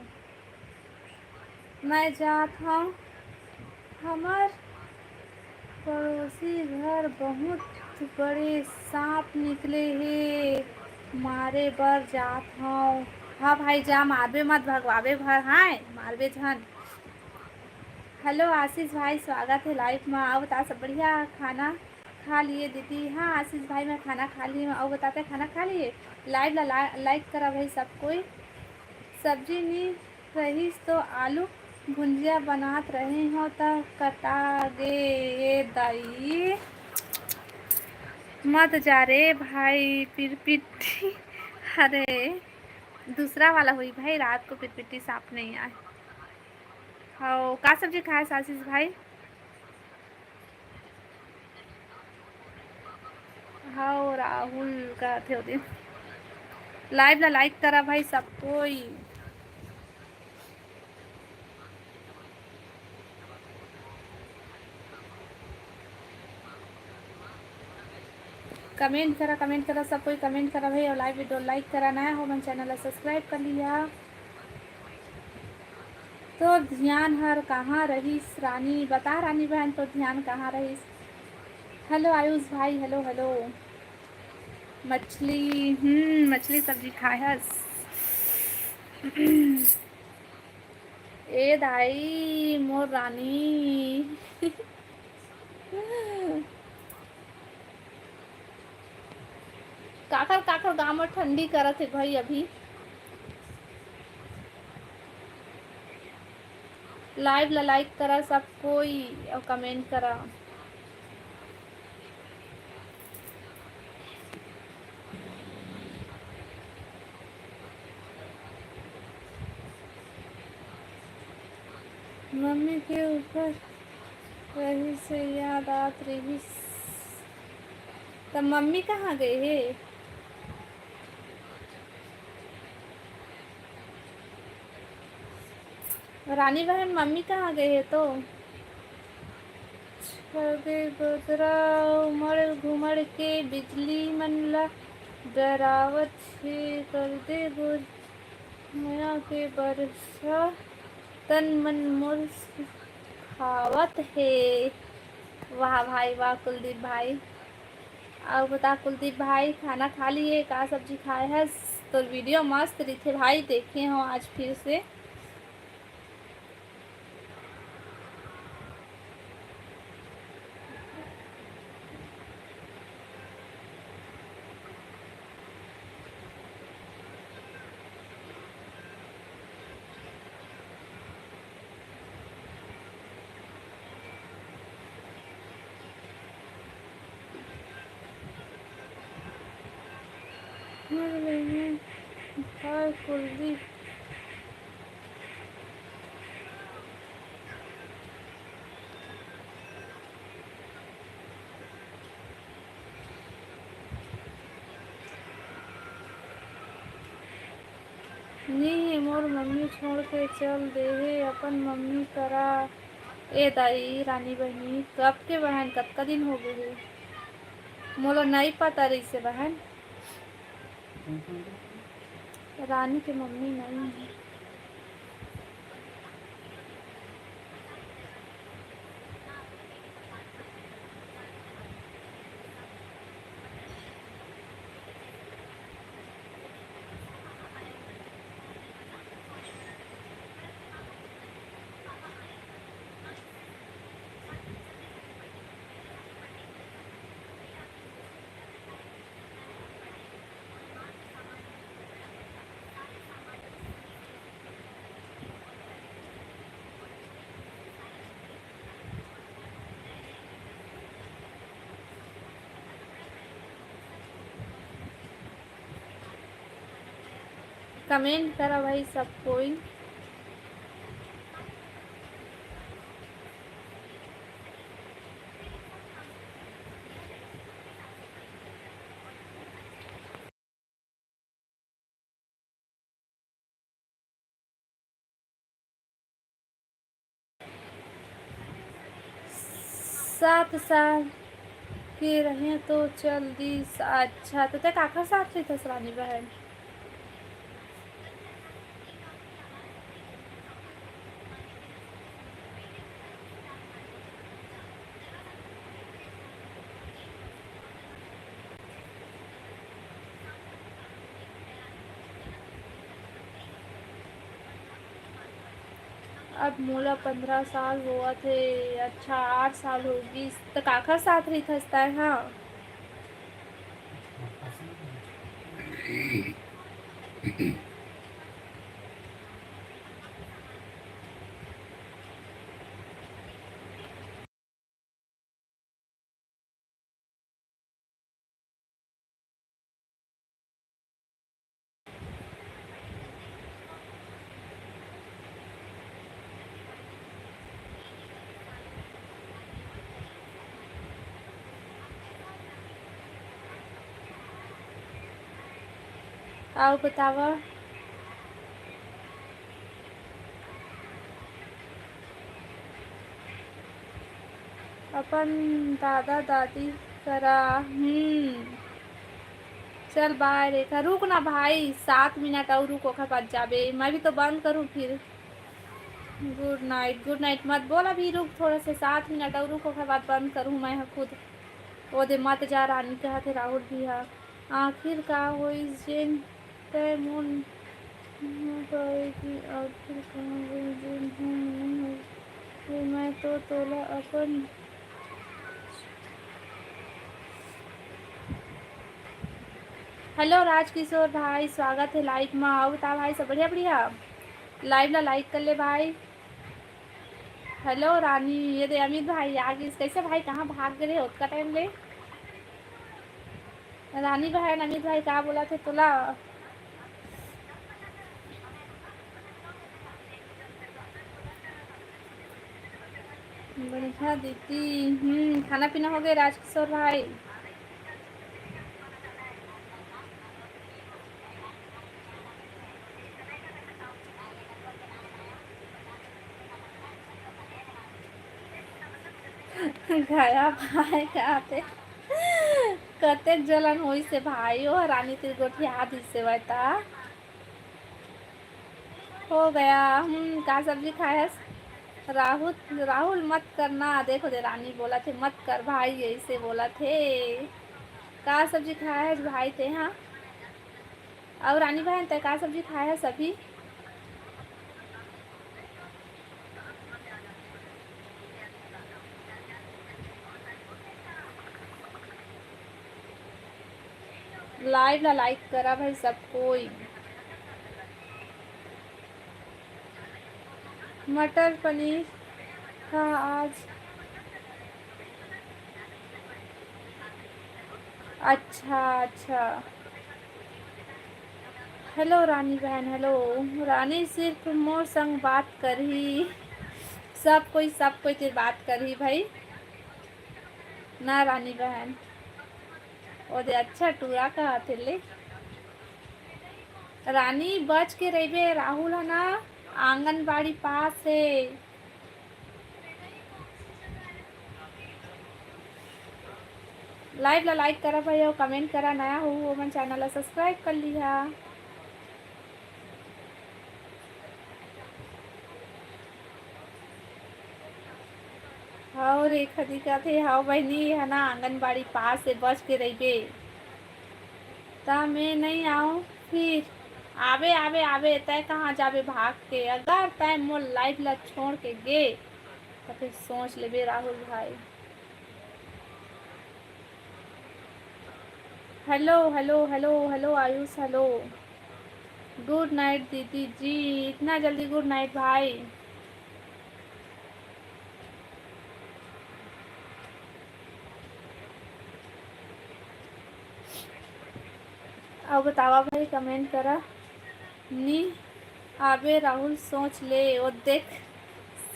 मैं जात हँव, हमर पड़ोसी घर बहुत बड़े सांप निकले हे, मारे बर जात हँव। हाँ भाई, जा, मारबे मत, भगवाबे भर, हाँ, मारबे झन। हेलो आशीष भाई, स्वागत है लाइव में। आओ बता, सब बढ़िया? खाना खा लिए दीदी? हाँ आशीष भाई, मैं खाना खा लिए हूँ। आओ बताते, खाना खा लिए? लाइव ला, ला, लाइक करा भाई सब कोई। सब्जी नी रहिस तो आलू भुंजिया बनात रहे हो त कटा गे ये दाई। मत जा रे भाई पिरपिटी। अरे दूसरा वाला हुई भाई, रात को पिरपिटी सांप नहीं आए। हाँ, का सब्जी खाए आशीष भाई? हाँ, राहुल का थे दिन। लाइव ला लाइक करा भाई सब कोई। कमेंट करा, कमेंट करा, सब कोई कमेंट करा भाई, और लाइव वीडियो लाइक करा, नया हो मन चैनल ला सब्सक्राइब कर लिया। तो ध्यान हर कहाँ रहिस रानी, बता रानी बहन, तो ध्यान कहाँ रहिस? हेलो आयुष भाई, हेलो, हेलो। मछली, हम्म, मछली सब्जी खाए हस। ए दाई, मोर रानी। काखर, काखर गाँव में ठंडी करत हे भाई अभी। लाइव ला लाइक करा सब कोई और कमेंट करा। मम्मी के ऊपर रहिस हे, याद आत रहिस। त मम्मी कहाँ गए हे? रानी बहन, मम्मी कहाँ गए हे तो? छगे बदरा उमड़ घुमड़ के बिजली मन ला डरावत हे, कर दे गोर मया के बरसा, तन मन मोर सुखावत हे। वाह भाई वाह कुलदीप भाई। अउ बता कुलदीप भाई, खाना खा लिए, का सब्जी खाए हस? तोर वीडियो मस्त रहिथे भाई, देखे हो आज फिर से। मर गई मैं। हाय कुलदीप। नी हे, मोर मम्मी छोड़ के चल दे हे अपन मम्मी करा। ए दाई, रानी बहिनी, कब के बहन, कतका दिन हो गए हे? मोला नई पता रहिसे बहन। रानी के मम्मी नई हे। कमेंट करा भाई सब कोई। सात साल के रहे तो चल दिस। अच्छा, तो ते काकर साथ रहिथस रानी बहन? अब मोला पंद्रह साल होवत हे। अच्छा, आठ साल हो गिस। त काखर साथ रहिथस तैं ह? अउ बतावा। अपन दादा दादी करा। हम्म। चल बाय रेखा, रुक ना भाई, सात मिनट अउ रुक, ओखर बाद जाबे। मैं भी तो बंद करूँ फिर। गुड नाइट, गुड नाइट मत बोल, अभी रुक थोड़ा से, सात मिनट अउ रुक, ओखर बाद बंद करूँ मैं ह खुद। ओ दे मत जा रानी, कहत हे राहुल भी ह। आखिर का होइस जेन तै मोर न पाए कि आखिर का होइस जेन तै मोर न होइस? मैं तो तोला अपन हेलो राजकिशोर भाई, स्वागत हे लाइव मा। अउ बता भाई, सब बढ़िया बढ़िया? लाइव ला लाइक कर ले भाई। हेलो रानी, ये दे अमित भाई आ गिस। कैसे भाई, कहाँ भाग गे रहे ओतका टाइम ले? रानी बहन, अमित भाई का बोलत हे तोला? बढ़िया दीदी। हम्म, खाना पीना हो गए राजकिशोर भाई? घया भाई का आते। कतेक जलन होइस हे भाई, ओ रानी तीर गोठिया दिस हे बता। हो गया। हम्म, का सब्जी खाए हस? राहुल, राहुल मत करना। देखो दे रानी बोलत हे, मत कर भाई, ऐसे बोलत हे। का सब्जी खाए हस भाई ते, हाँ? अउ रानी बहन, तै का सब्जी खाए हस अभी? लाइव ला लाइक करा भाई सब कोई। मटर पनीर था आज। अच्छा, अच्छा। हेलो रानी बहन, हेलो। रानी सिर्फ मोर संग बात करही। सब कोई, सब कोई तेर बात करही भाई। ना रानी बहन। ओ दे अच्छा टूरा कहत हे ले। रानी बच के रहिबे, राहुल ह ना आंगनबाड़ी पास हे। लाइव ला लाइक करा भाई, अउ कमेंट करा, नया हो ओमन चैनल ला सब्सक्राइब कर लिहा। हव रेखा दिखत हे, हव बहिनी, ये ह ना आंगनबाड़ी पास हे, बच के रहिबे। त मैं नइ आऊं फिर। आबे, आबे, आबे, तै कहाँ जाबे भाग के? अगर तै मोर लाइव ला छोड़ के गे, त फिर सोच लेबे राहुल भाई। Hello, hello, hello, hello Ayush, hello. Good night दीदी जी, इतना जल्दी गुड नाइट भाई। अउ बतावा भाई, कमेंट करा। नी आबे राहुल, सोच ले, वो देख,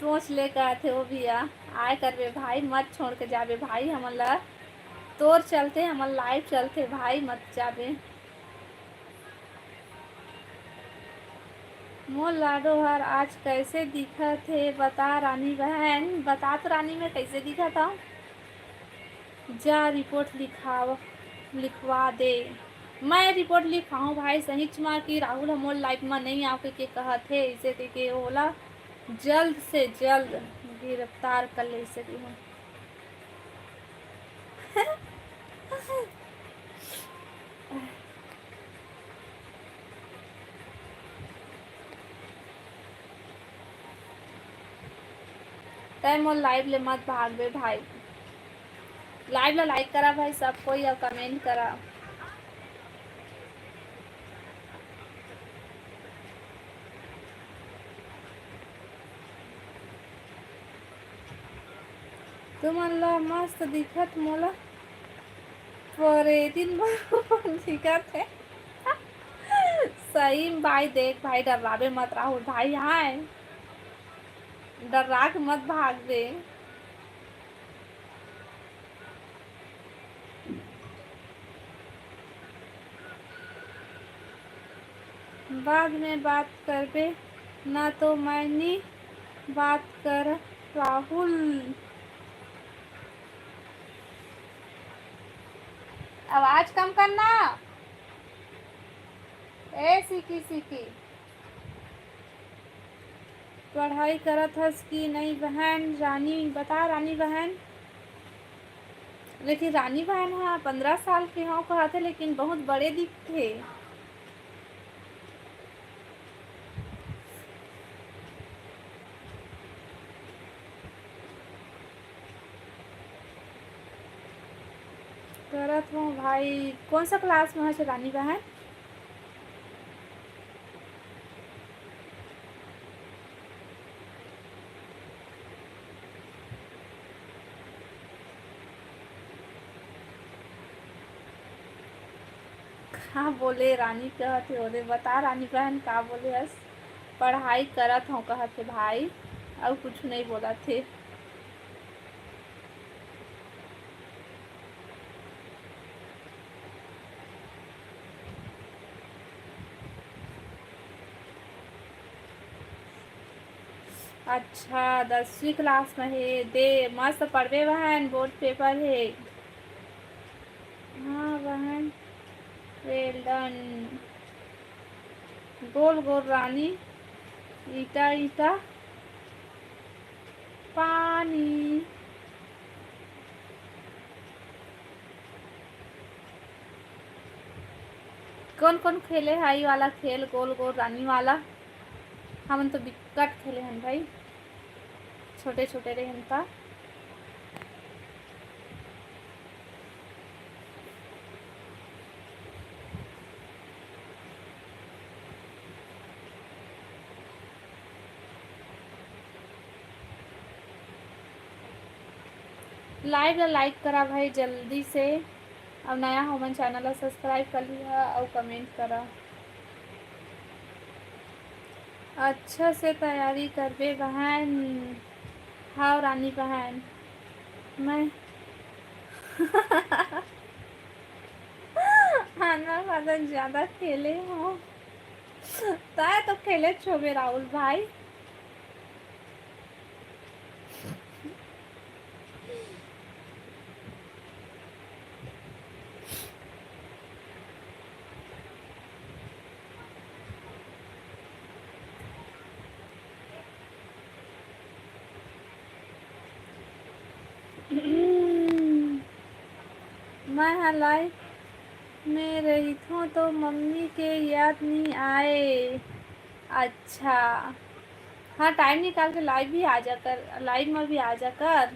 सोच ले कहथे वो भी आ, आय करबे भाई, मत छोड़ के जाबे भाई हमन ला, तोर चलते हमर live चलथे भाई, मत जाबे। मोर लाडो हर आज कैसे दिखत हे बता रानी बहन, बता तो रानी मैं कैसे दिखत हूँ। जा रिपोर्ट लिखाव, लिखवा दे। मैं रिपोर्ट लिखाऊं भाई सहीच मा कि राहुल ह मोर live मा नहीं आके के कहत हे, इसे के, के ओला जल्द से जल्द गिरफ्तार कर ले सके हूँ। तै मोर live ले मत भागबे भाई। Live ला like करा भाई सब कोई, और comment करा। तुमन ला मस्त दिखत मोला परेतिन बर दिखत हे। सही में भाई, देख भाई, डर्राबे मत राहुल भाई, हाय, डर्रा के मत भागबे। बाद में बात करबे ना, तो मैं नी बात कर राहुल। आवाज कम करना। ए सीकी सीकी, पढ़ाई करत हस कि नहीं बहन? रानी बता, रानी बहन। लेकिन रानी बहन हा पंद्रह साल के हो कहत हे, लेकिन बहुत बड़े दिखथे। करत हूँ भाई। कौन सा class में है रानी बहन? का बोले रानी कहत हे, ओदे बता रानी बहन का बोले हस? पढ़ाई करत हूँ कहत हे भाई, अउ कुछ नहीं बोलत हे। अच्छा, दसवीं class में हे। दे, मस्त पढ़बे बहन, board paper हे। हाँ बहन, well done। गोल गोल रानी, ईटा ईटा, पानी। कौन कौन खेले है ये वाला खेल, गोल गोल रानी वाला? हमन तो बिकट खेले हन भाई, छोटे छोटे रहन का। Live ला like करा भाई जल्दी से, अउ नया हो मन channel ला subscribe कर लिहा अउ comment करा। अच्छा से तैयारी करबे बहन। हाव रानी बहन, मैं आनवा फादन ज्यादा खेले हो। तय तो खेले छोबे राहुल भाई। मैं ह live में रहिथों तो मम्मी के याद नहीं आए। अच्छा, हाँ, time निकाल के live भी आ जा कर, live में भी आ जा कर।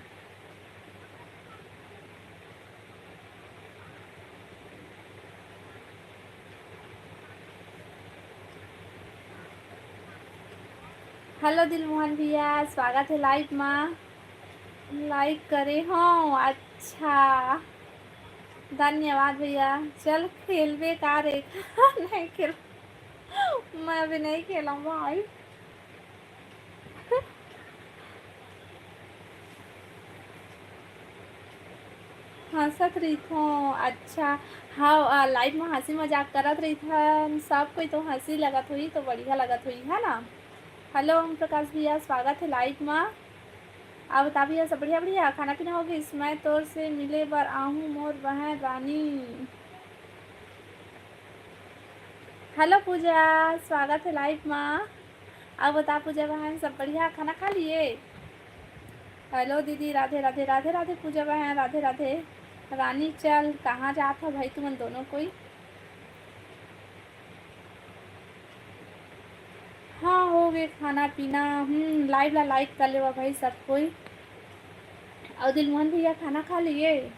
Hello दिलमोहन भैया, स्वागत है live मा। Like करे हो, अच्छा, धन्यवाद भैया। चल खेलबे का रे? नहीं खेल। मैं अभी नहीं खेलूँ भाई। हँसत रहिथों, अच्छा। हाँ, आ, live में हँसी मजाक करत रहिथन, सब कोई तो हँसी लगत होही, तो बढ़िया लगत होही, है ना? Hello ओम प्रकाश भैया, स्वागत है live में। आप बता भैया, सब बढ़िया, बढ़िया? खाना पीना हो गइस? मैं तोर से मिले बर आहूँ मोर बहन रानी। Hello पूजा, स्वागत है live मा। अब बता पूजा बहन, सब बढ़िया? खाना खा लिए? Hello दीदी, राधे राधे, राधे राधे पूजा बहन, राधे राधे। रानी चल, कहाँ जात हो भाई तुमन दोनों कोई? हाँ, हो गे खाना पीना। हम्म, live ला like कर लेवा भाई सब कोई। अउ दिलमोहन भैया खाना खा लिए?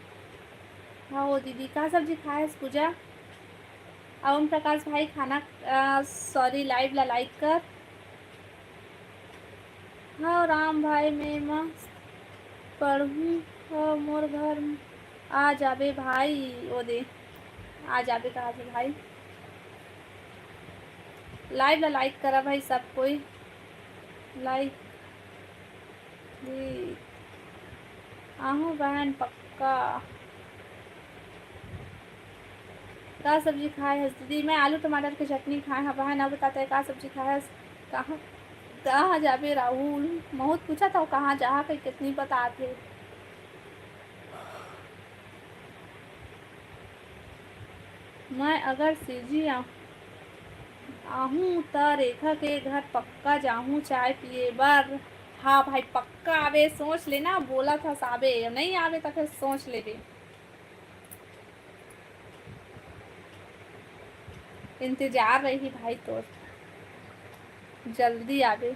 हाँ, वो दीदी का सब्जी खाए हस पूजा? ओम प्रकाश भाई खाना, अ, sorry, live ला like कर। हाँ, राम भाई, मैं मस्त पढ़हूँ, हाँ, मोर घर आ जाबे भाई, ओ दे, आ जाबे कहा थे भाई। Live ला like करा भाई सब कोई, like जी। आहूँ बहन पक्का। का सब्जी खाए हस दीदी? मैं आलू टमाटर के चटनी खाए हँव बहन। अब बता तैं का सब्जी खाए हस? कहाँ, कहाँ जाबे राहुल? महूँ त पूछत हँव कहाँ जाहा कहिके, नइ बतात हे। मैं अगर सीजी आ-, आहूँ त रेखा के घर पक्का जाहूँ चाय पिए बर। हाँ भाई, पक्का आबे, सोच लेना, बोलत हस आबे, नइ आबे त फेर सोच लेबे। इंतजार रही भाई तोर, जल्दी आबे।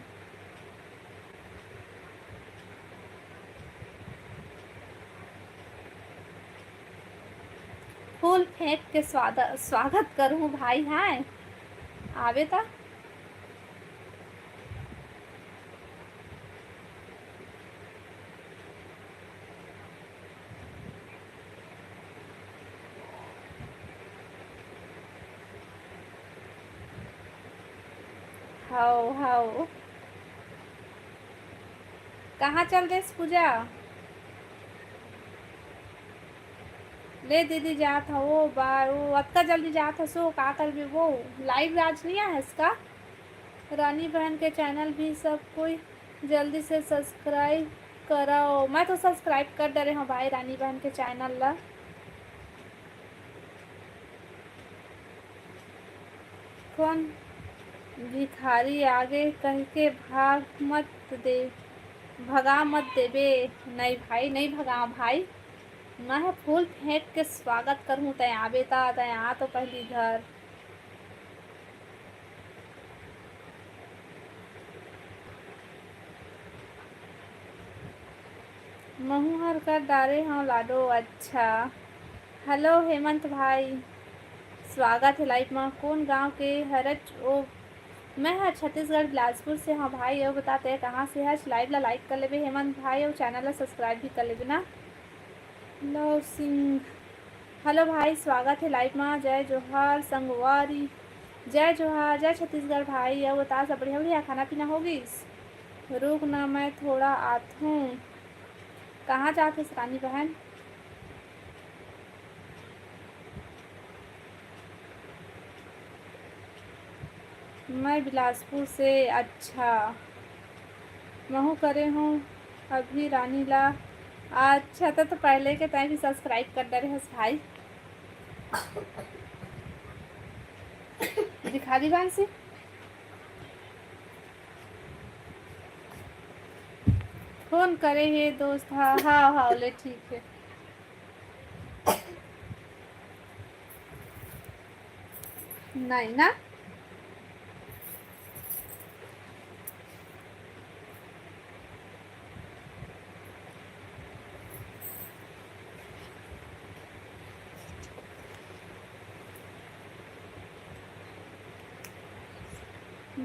फूल फेंक के स्वाद-, स्वागत करहूँ भाई, हाय आबे त। हव, हव। कहाँ चल देस पूजा? ले दीदी जात हव, ओ बा, ओ अतका जल्दी जात हस, ओ का करबे वो? Live आज नइ आए हस का? रानी बहन के channel भी सब कोई जल्दी से subscribe करव। मैं तो subscribe कर डरे हँव भाई रानी बहन के channel ला। कौन भिखारी आगे कहिके भाग मत दे, भगा मत देबे। नइ भाई, नइ भगावँव भाई, मैं ह फूल फेंक के स्वागत करहूँ, तैं आबे त, तैं आ तो पहिली घर। महूँ हर कर डारे हँव लाडो। अच्छा, hello हेमंत भाई, स्वागत हे live मा। कोन गाँव के हरच ओ? मैं ह छत्तीसगढ़ बिलासपुर से हँव भाई। अउ बता तैं कहाँ से हच? Live ला like कर लेबे हेमंत भाई, अउ channel ला subscribe भी कर लेबे ना। लव सिंह, hello भाई, स्वागत हे live मा। जय जोहार संगवारी, जय जोहार, जय छत्तीसगढ़ भाई। अउ बता, सब बढ़िया, बढ़िया, खाना पीना हो गिस? रुक ना, मैं थोड़ा आथूँ। कहाँ जात हस रानी बहन? मैं बिलासपुर से। अच्छा, महूँ करे हँव अभी रानी ला। अच्छा, त, त पहले के तैं भी subscribe कर डरे हस भाई। दिखा दी बांसी। फोन करे हे दोस्त, हाँ, हाँ, हाँ, ले ठीक हे। नहीं ना।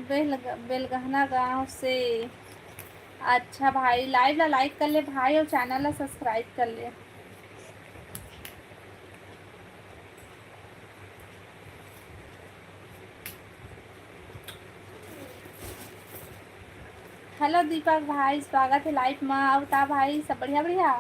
बेलग-, बेलगहना गांव से। अच्छा भाई, live ला like कर ले भाई, और channel ला subscribe कर ले। हेलो दीपक भाई, स्वागत हे लाइव मा। अउ का भाई, सब बढ़िया बढ़िया?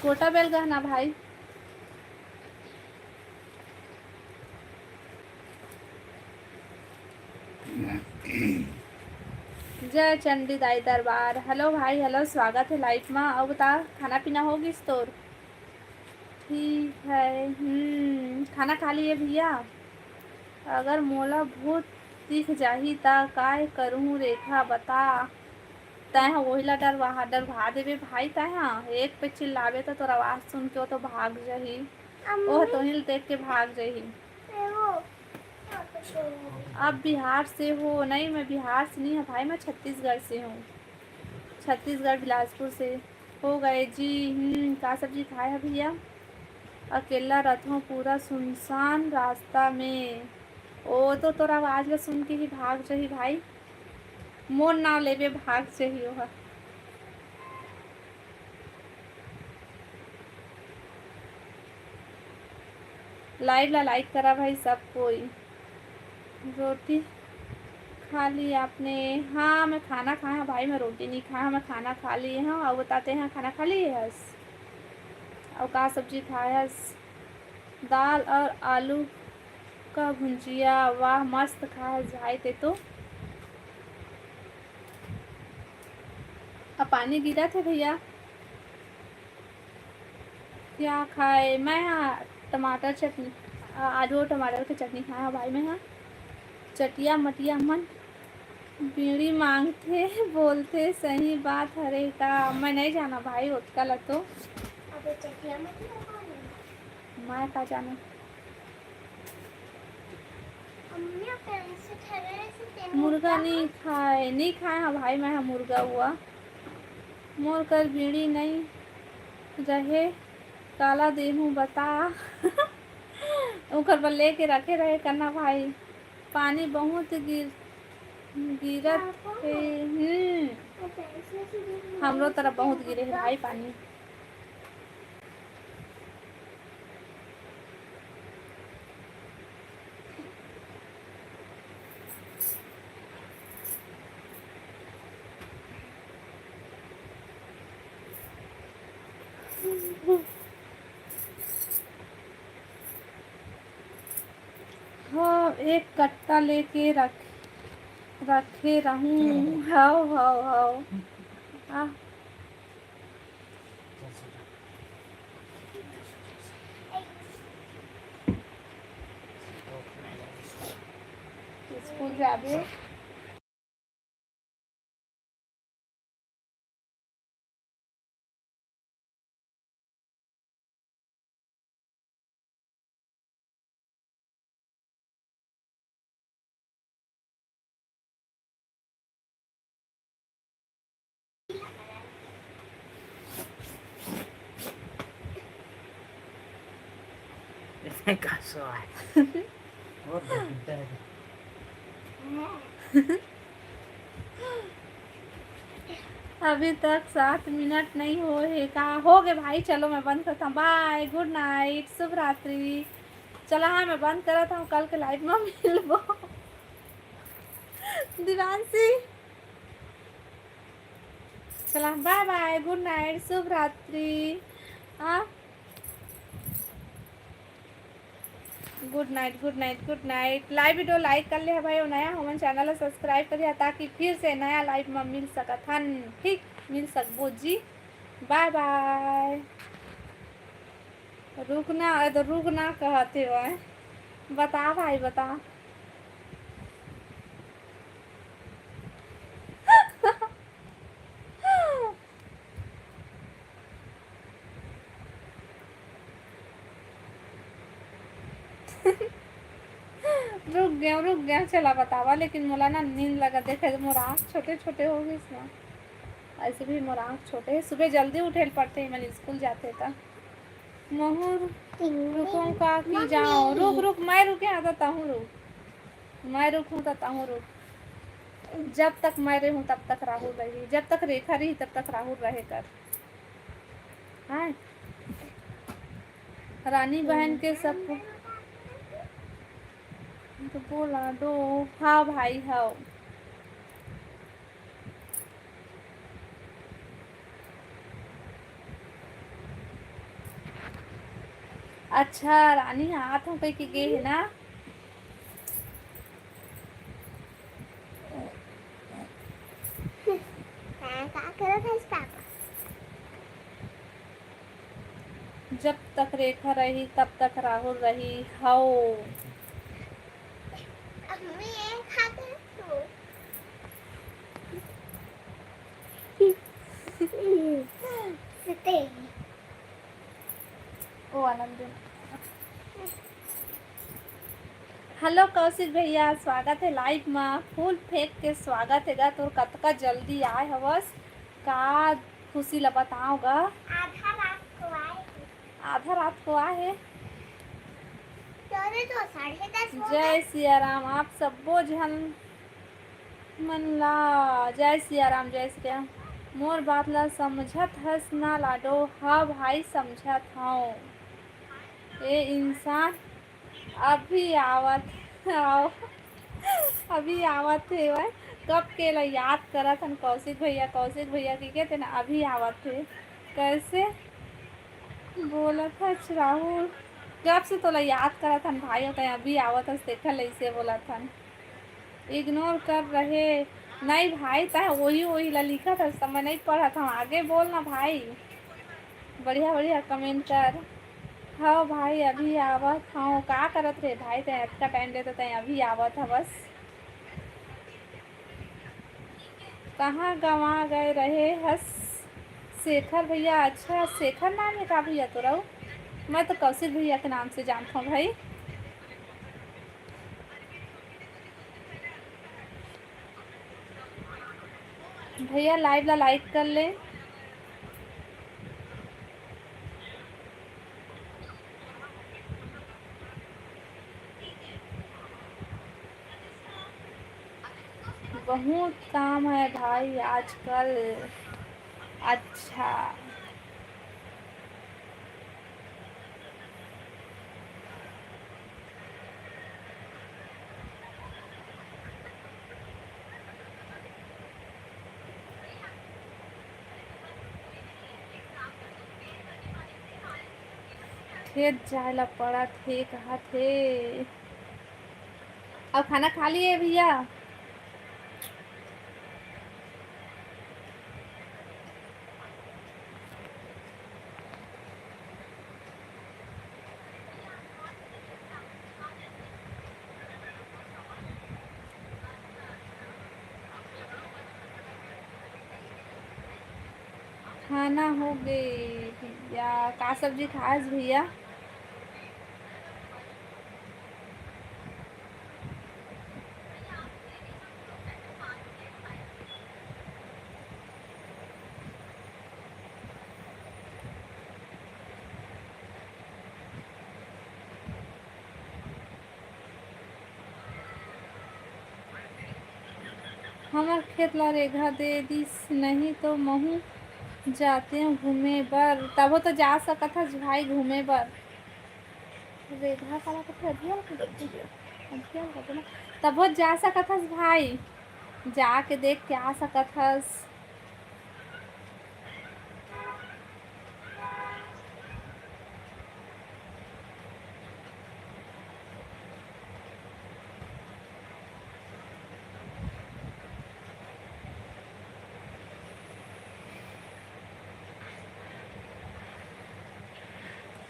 कोटा बेल गहना भाई। जय चंडी दाई दरबार। हेलो भाई, हेलो, स्वागत हे लाइव मा। अउ बता, खाना पीना हो गिस तोर? ठीक है। हम्म, खाना खा लिए भैया? अगर मोला भूत दिख जाही, त काय करहूँ रेखा, बता। तैं ह ओही ला डरवा, डरवा देबे भाई। तैं ह एक पे चिल्लाबे, त तोर आवाज सुन के वो तो भाग जाही। अम्मी। ओह तोहिल देख के भाग जाही। ए वो। आप बिहार से हो? नहीं, मैं बिहार से नहीं हूँ भाई, मैं छत्तीसगढ़ से हूँ। छत्तीसगढ़, बिलासपुर से। हो गए जी। हम्म, का सब्जी खाए है भैया? अकेला रथों पूरा सुनसान रास्ता में। ओ तो तोर आवाज ला सुन के ही भाग जाही भाई, मोर नाव लेबे भाग जाही ओहा। लाइव ला लाइक करा भाई सब कोई। रोटी खा ली आपने? हाँ, मैं खाना खाए हँव भाई, मैं रोटी नहीं खाए हँव, मैं खाना खा लिए हँव। अउ बताते हैं, खाना खा लिए हस? अउ का सब्जी खाए हस? दाल और आलू का भुंजिया। वाह, मस्त खाए हस भाई ते तो। अब पानी गिरत हे भैया। क्या खाए? मैं हा टमाटर चटनी, आ, आलू और टमाटर के चटनी खाए हँव भाई। मैं हा चटिया मटिया मन बीड़ी मांगथे, बोलथे, सही बात हरे का? मैं नहीं जाना भाई ओतका ला तो। अबे चटिया मटिया कौन है? मैं का जाना। अम्मी, अपन से ठहरे से तेन मुर्गा मुर्गा नहीं खाए, नहीं खाए हँव भाई मैं हा मुर्गा हुआ। मोर कर बीड़ी नहीं रहे, काला देहूँ बता। ओकर बर लेके रखे रहे करना भाई। पानी बहुत गिर, गिरत हे। हम्म, हमरो तरफ बहुत गिरे हे भाई पानी। हाँ, एक कट्टा लेके रख, रखे रहूं। हव, हव, हव। आ। स्कूल जाबे। का सो है? अभी तक सात मिनट नहीं होए हे का? हो गे भाई, चलो मैं बंद करत हँव। Bye, good night, शुभ रात्रि। चला हाँ, मैं बंद करत हँव, कल के live में मिलबो। दिवांशी, चला, bye bye, good night, शुभ रात्रि। हाँ, good night, good night, good night। Live video like कर ले हा भाई, अउ नया हमन channel ला subscribe करिहा, ताकि फिर से नया live में मिल सकत हन। ठीक, मिल सकबो जी। Bye bye। रुकना, ए तो रुकना कहत हे भाई। बता भाई, बता। रुक गेंव, रुक गेंव, चला बतावा, लेकिन मोला ना नींद लगा। देखे मोर आँख छोटे छोटे हो गइस ना, ऐसे भी मोर आँख छोटे हे। सुबह जल्दी उठे ल पड़थे, मन स्कूल जाथे त। महूँ रुकूँ का कि जाऊँ? रुक, रुक, मैं रुके हँव त तहूँ रुक। मैं रुकूँ त तहूँ रुक। जब तक मैं रहूँ, तब तक राहुल रही। जब तक रेखा रही, तब तक राहुल रहे कर। हाँ? रानी बहन के सब तो बोला दो। हाँ भाई, हाँ। अच्छा, रानी हाथ में कह के गे है ना? हाँ, का करत हस पापा? जब तक रेखा रही, तब तक राहुल रही। हव। अब मैं ये खा के तू। सुते। ओ आनंद। हेलो कौशिक भैया, स्वागत है लाइव मा। फूल फेंक के स्वागत है गा। तोर कतका जल्दी आए हवस, का खुशी ला बताओ गा। आधा रात को आए हैं। आधा रात को आए है। तोरे तो साढ़े दस हो जय गए। सिया राम, आप सब्बो झन मन ला जय सिया राम, जय सिया राम। मोर बात ला समझत हस ना लाडो? हाँ भाई, समझत हव। ए इंसान अभी आवत, आओ, अभी आवत हे वह। कब के ला याद करत हन कौशिक भैया, कौशिक भैया की कहते ना, अभी आवत हे। कैसे बोलत हस राहुल? कब से तोला याद करत हन भाई, तैं अभी आवत हस, देखा ले, इसे बोलत हन। Ignore कर रहे। नहीं भाई, तैं वही, वही ला लिखत हस, त मैं नहीं पढ़त हूँ। आगे बोल ना भाई, बढ़िया, बढ़िया comment कर। हाँ भाई, अभी आवत हूँ। का करत रहे भाई, तैं अतका time ले, तो तैं अभी आवत हवस। कहाँ गंवा गए रहे हस शेखर भैया? अच्छा, शेखर नाम है का भैया तोरा? मैं तो कौशिक भैया के नाम से जानता हूँ भाई। भैया, live ला like कर ले। बहुत काम है भाई आजकल। अच्छा। खेत जाए ला पड़त हे, कहत हे। अब खाना खा लिए भैया? खाना हो गे भैया। का सब्जी खास भैया? हमर खेत ला रेघा दे दिस, नहीं तो महूँ जातेंव घूमे बर। तभो तो जा सकत हस भाई घूमे बर। रेघा काला कथे? अधिया ल कथे? अधिया ल कथे ना। तभो जा सकत हस भाई, जाके देख के आ सकत हस।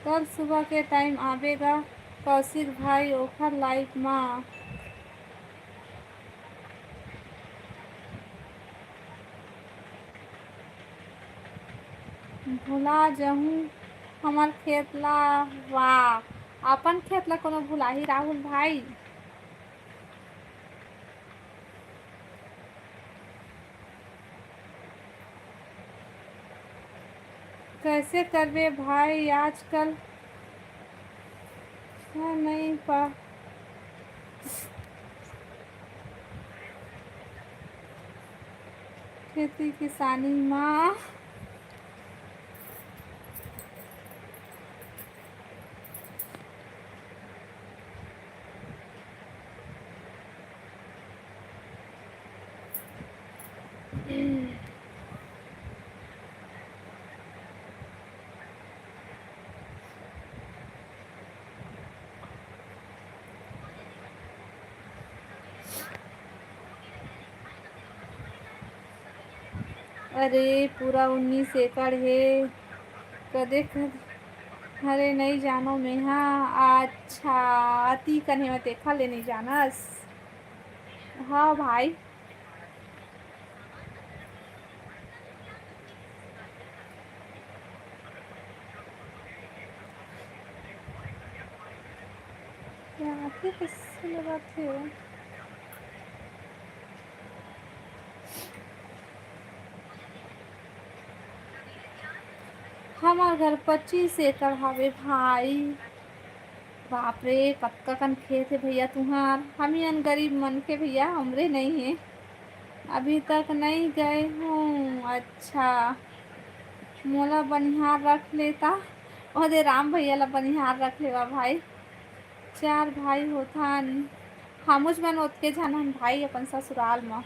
कल सुबह के time आबे गा कौशिक भाई, ओखर live मा। भुला जहूँ हमर खेत ला। वाह, अपन खेत ला कोनो भुलाही राहुल भाई? कैसे करबे भाई, आजकल नहीं पा खेती किसानी मा। अरे, पूरा उन्नीस एकड़ हे। कदे कद-, अरे, नइ जानो मेहा। अच्छा, अति कन हे, मैं तेखर ले नइ जानस। हाँ भाई। यहाँ के कैसे लगाथे? हमर घर पच्चीस एकड़ हवे भाई। बाप रे, कतका कन खेत हे भैया तुंहर। हमी अन गरीब मनखे भैया, हमरे नइ हे। अभी तक नइ गए हूँ। अच्छा, मोला बनिहार रख लेता। ओदे राम भैया ला बनिहार रख लेवा भाई। चार भाई होथन, हमूच मन ओतके झन हन भाई अपन ससुराल म।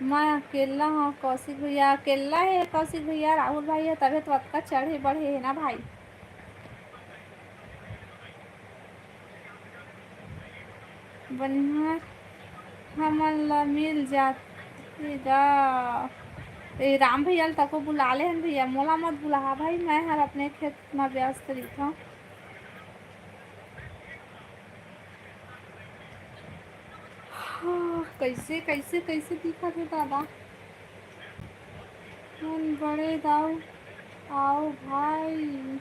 मैं अकेल्ला हंव कौशिक भैया, अकेल्ला हे कौशिक भैया, राहुल भाई हे, तभे तो अतका चढ़े बढ़े हे ना भाई। बनिहार हमन ला मिल जाथे गा। ए, राम भैया ल तको बुला ले हन भैया, मोला मत बुलाहा भाई, मैं हर अपने खेत म व्यस्त रहिथंव। हाँ, कैसे, कैसे, कैसे दिखत हे दादा? मन बड़े दाऊ, आओ भाई।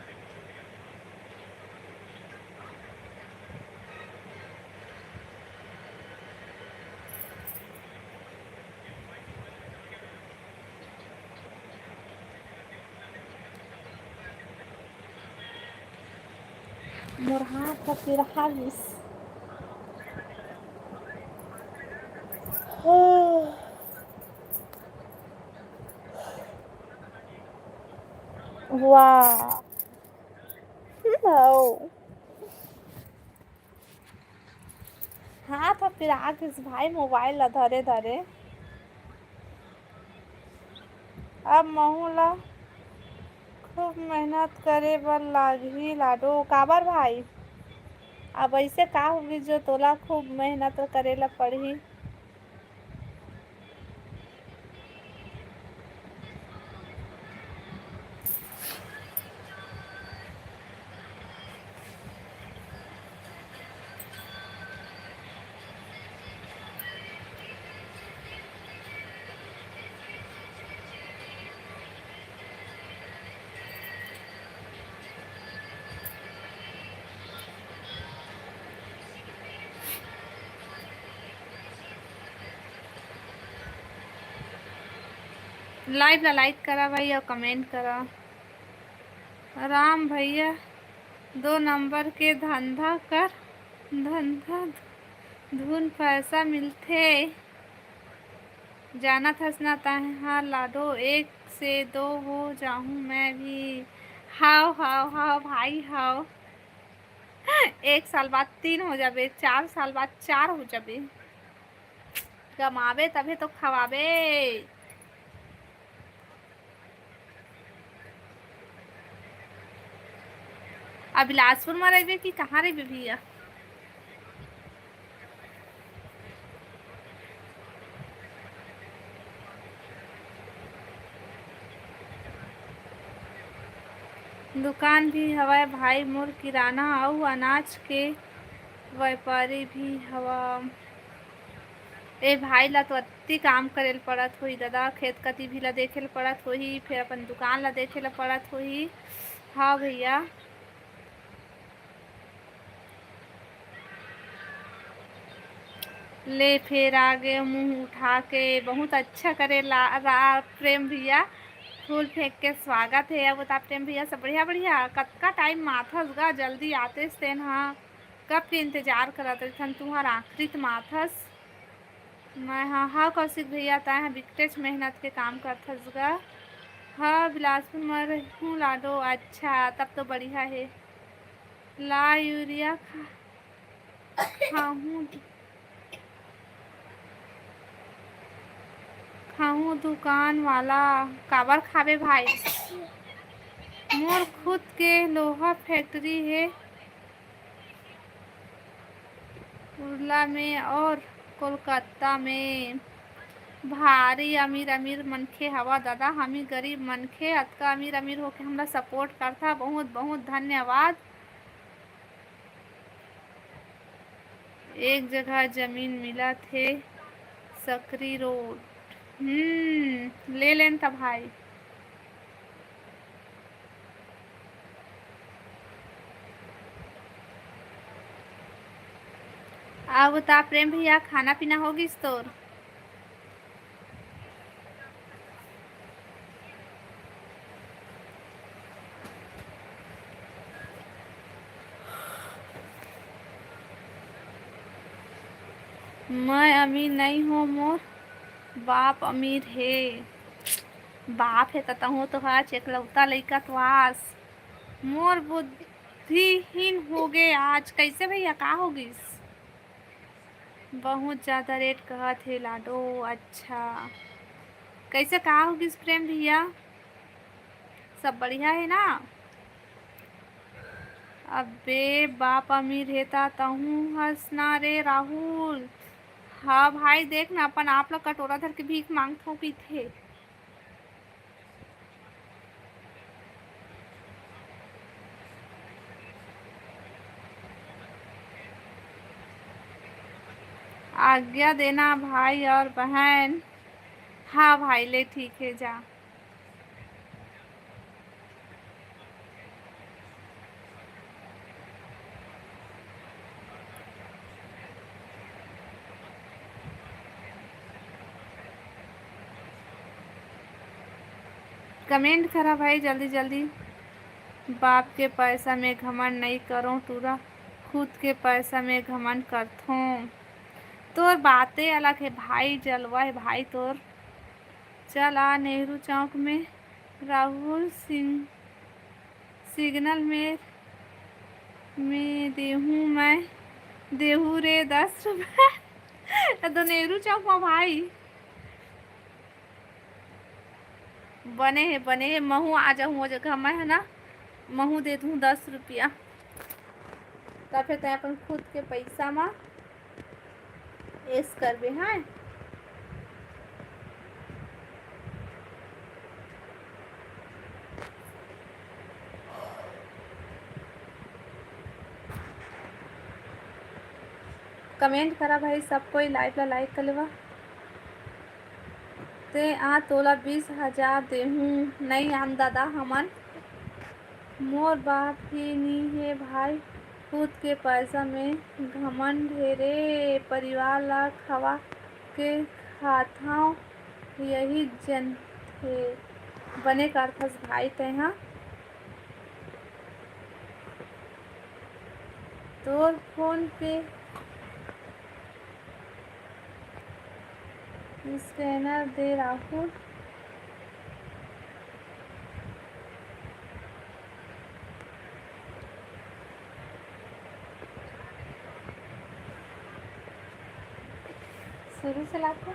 मोर हाथ ह पिरहा गिस। हो। वाह। हम्म, हौ। हाथ ह पिरा गिस भाई मोबाइल ला धरे धरे। अब महू ला खूब मेहनत करे बर लागही लाडो। काबर भाई? अब ऐसे का होगी जो तोला खूब मेहनत करे ला पड़ही? Live ला like करा भाई और comment करा। राम भैया दो नंबर के धंधा कर, धंधा धुन पैसा मिलथे। जानत हस ना तैं हा लाडो, एक से दो हो जाहूँ मैं भी। हाव, हाव, हाव भाई, हाव। एक साल बाद तीन हो जाबे, चार साल बाद चार हो जाबे। कमाबे तभे तो खवाबे। अब बिलासपुर म रहिबे कि कहाँ रहिबे भैया? दुकान भी हवय भाई मोर, किराना अउ अनाज के व्यापारी भी हवय। ए भाई ला तो अत्ती काम करे ल पड़त होही ददा, खेत कती भी ला देखे ल पड़त होही, फेर अपन दुकान ला देखे ल पड़त होही। हाँ भैया। ले फेर आगे मुंह उठा के, बहुत अच्छा करे ला, रा-, प्रेम भैया, फूल फेंक के स्वागत हे। अब बता प्रेम भैया, सब बढ़िया, बढ़िया, कतका टाइम माथस गा, जल्दी आतेस तेन हा, कब के इंतजार करत रहिथन तुहर, आखिरी त माथस। मैं हा, हाँ कौशिक भैया, तैं हा बिकटेच मेहनत के काम करथस गा। हाँ, बिलासपुर म रहूँ लाडो, अच्छा, तब तो बढ़िया हे। ला यूरिया खा, खाहूँ, खाहूँ दुकान वाला, काबर खाबे भाई? मोर खुद के लोहा factory हे। उरला में और कोलकाता में। भारी अमीर अमीर मनखे हवा दादा, हमी गरीब मनखे, अतका अमीर अमीर होके हमला support करथा, बहुत बहुत धन्यवाद। एक जगह जमीन मिलत हे, सकरी रोड। हम्म, ले लेन त भाई। अब बता प्रेम भैया, खाना पीना हो गिस तोर? मैं अमीर नई हों, मोर बाप अमीर हे। बाप हे त तहूँ तो हच, एकलौता लइका तो आस। मोर बुद्धिहीन होगे आज। कइसे भैया, का हो गिस? बहुत ज्यादा rate कहत हे लाडो। अच्छा, कइसे, का हो गिस प्रेम भैया? सब बढ़िया हे ना? अबे बाप अमीर हे ता तहूँ हस ना रे राहुल। हाँ भाई, देख ना, अपन आप ला कटोरा धर के भीख मांगथों कहिथे। आज्ञा देना भाई और बहन। हाँ भाई, ले ठीक हे, जा। Comment करा भाई जल्दी जल्दी। बाप के पैसा में घमंड नई करों टूरा, खुद के पैसा में घमंड करथों। तोर बातें अलग हे भाई, जलवा हे भाई तोर। चल आ नेहरू चौक में राहुल सिंह, signal में, में देहूँ मैं, देहूँ रे दस रुपया। ए तो नेहरू चौक में भाई। बने हे, बने हे, महूँ आ जाहूँ ओ जगह, मैं, है ना, महूँ दे दूँ दस रुपया। त फेर तैं अपन खुद के पइसा म ऐश करबे, हाँ। Comment करा भाई सब कोई, live ला like कर लेवा। ते आ तोला बीस हजार देहूँ, नई आन दादा हमन। मोर बाप ही नी हे भाई, खुद के पैसा में घमंड हे रे। परिवार ला खवा के खाथंव, यही जनथे। बने करथस भाई तैं हा। तोर PhonePe scanner दे राहुल। शुरू से लाखों।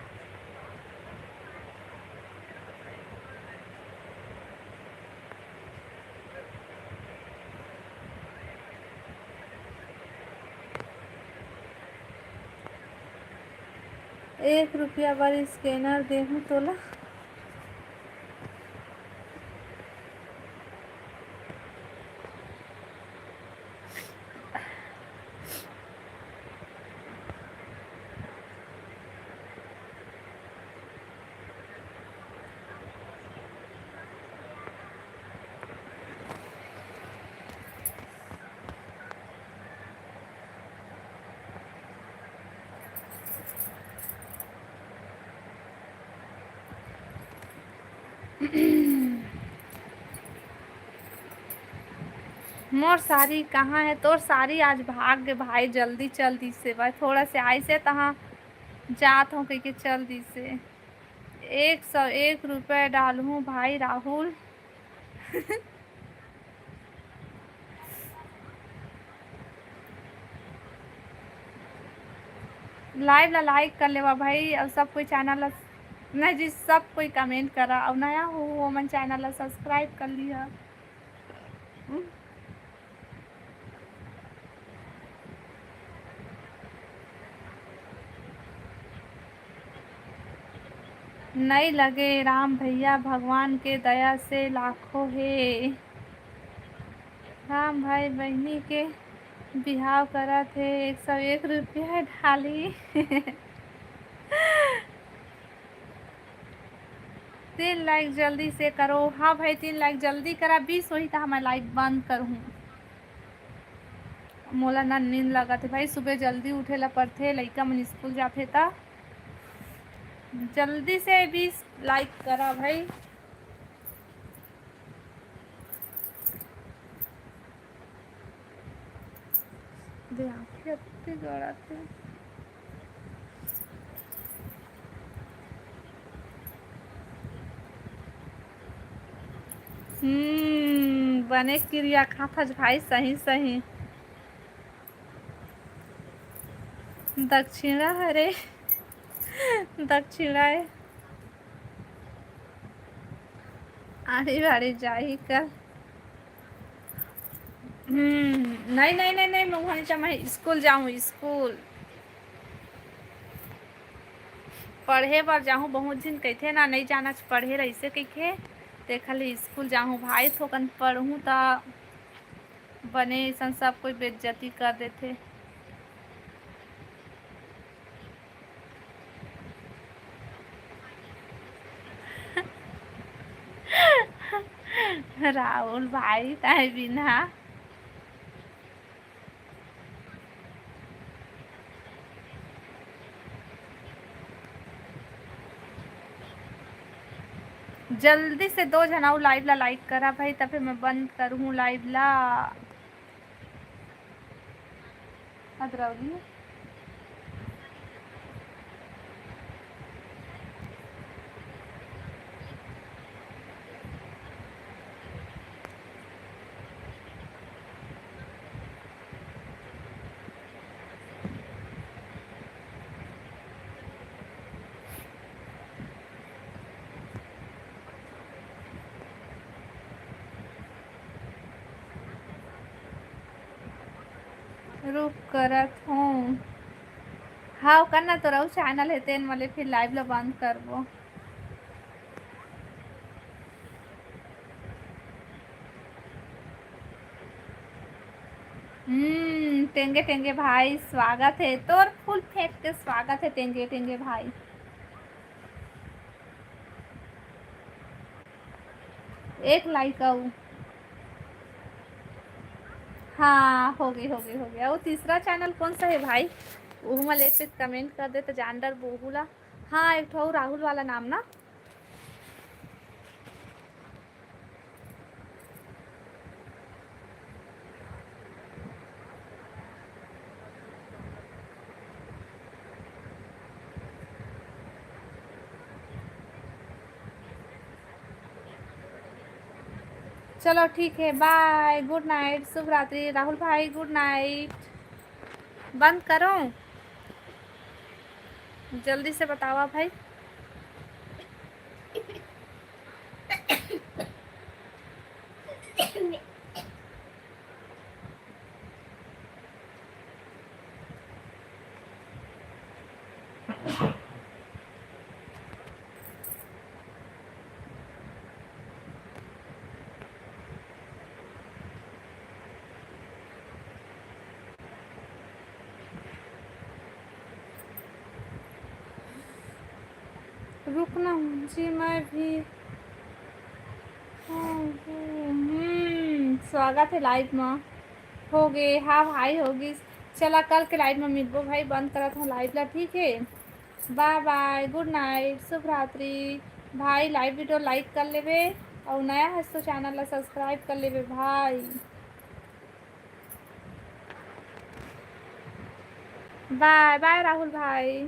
एक रुपया बर scanner देहूँ तोला। मोर सारी कहाँ है? तोर सारी आज भाग गे भाई, जल्दी चल दिस हे भाई, थोड़ा से आइस हे तहाँ जात हों कहिके चल दिस हे। एक सौ एक रुपया डालहूँ भाई राहुल। Live ला like कर लेवा भाई, अउ सब कोई channel ला, नहीं जी, सब कोई comment करा, अउ नया हो, हो मन channel ला subscribe कर लिहा। नइ लगे राम भैया, भगवान के दया से लाखों हे। राम भाई बहिनी के बिहाव करत हे, एक सौ एक रुपया डाली। तीन लाइक जल्दी से करो। हाँ भाई, तीन लाइक जल्दी करा, बीस होही त मैं लाइव बंद करहूँ। मोला ना नींद लगत हे भाई, सुबह जल्दी उठे ला पड़थे, लइका मन स्कूल जाथे त। जल्दी से बीस लाइक करा भाई। दे आँखें अत्ते गड़ाथे। हम्म, बने किरिया खाथस भाई, सही सही। दक्षिणा हरे, दक्षिणा हे। आड़ी बाड़ी जाही का? हम्म, नहीं, नहीं, नहीं, नहीं, मैं वहाँ नहीं जा, मैं स्कूल जाऊँ, स्कूल। पढ़े बर जाहूँ, बहुत झिन कहिथे ना, नहीं जाना पढ़े रहिसे कहिके, तेखर ले स्कूल जाहूँ भाई, थोकन पढ़हूँ त बने अइसन सब कोई बेइज्जती कर देथे। राहुल भाई, तैं बिना। जल्दी से दो झन अउ लाइव ला लाइक करा भाई, तब फिर मैं बंद करहूँ लाइव ला। अदरौली। रुक करत हूँ। हाँ, करना तो रहू चैनल हे, तेन वाले फिर लाइव ला बंद करबो। हम्म, टेंगे टेंगे भाई, स्वागत हे तोर, फूल फेंक के स्वागत हे टेंगे टेंगे भाई। एक लाइक अउ। हाँ, हो गई, हो गई, हो गई। अउ तीसरा चैनल कौन सा हे भाई? उहू मा एक कमेंट कर दे तो जान डरबो उहू ला। हाँ, एक ठो राहुल वाला नाम ना। चलो ठीक है, बाय, गुड नाइट, शुभ रात्रि। राहुल भाई, गुड नाइट। बंद करो, जल्दी से बतावा भाई। रुकना जी, मैं भी। हम्म, स्वागत है लाइव में। हो गए, हाँ भाई, हो गई। चला, कल के लाइव में मिलबो भाई, बंद करत हूँ लाइव ला, ठीक है? बाय बाय, गुड नाइट, शुभ रात्रि। भाई, लाइव वीडियो लाइक कर लेबे और नया है तो चैनल ला सब्सक्राइब कर लेबे भाई। बाय बाय राहुल भाई।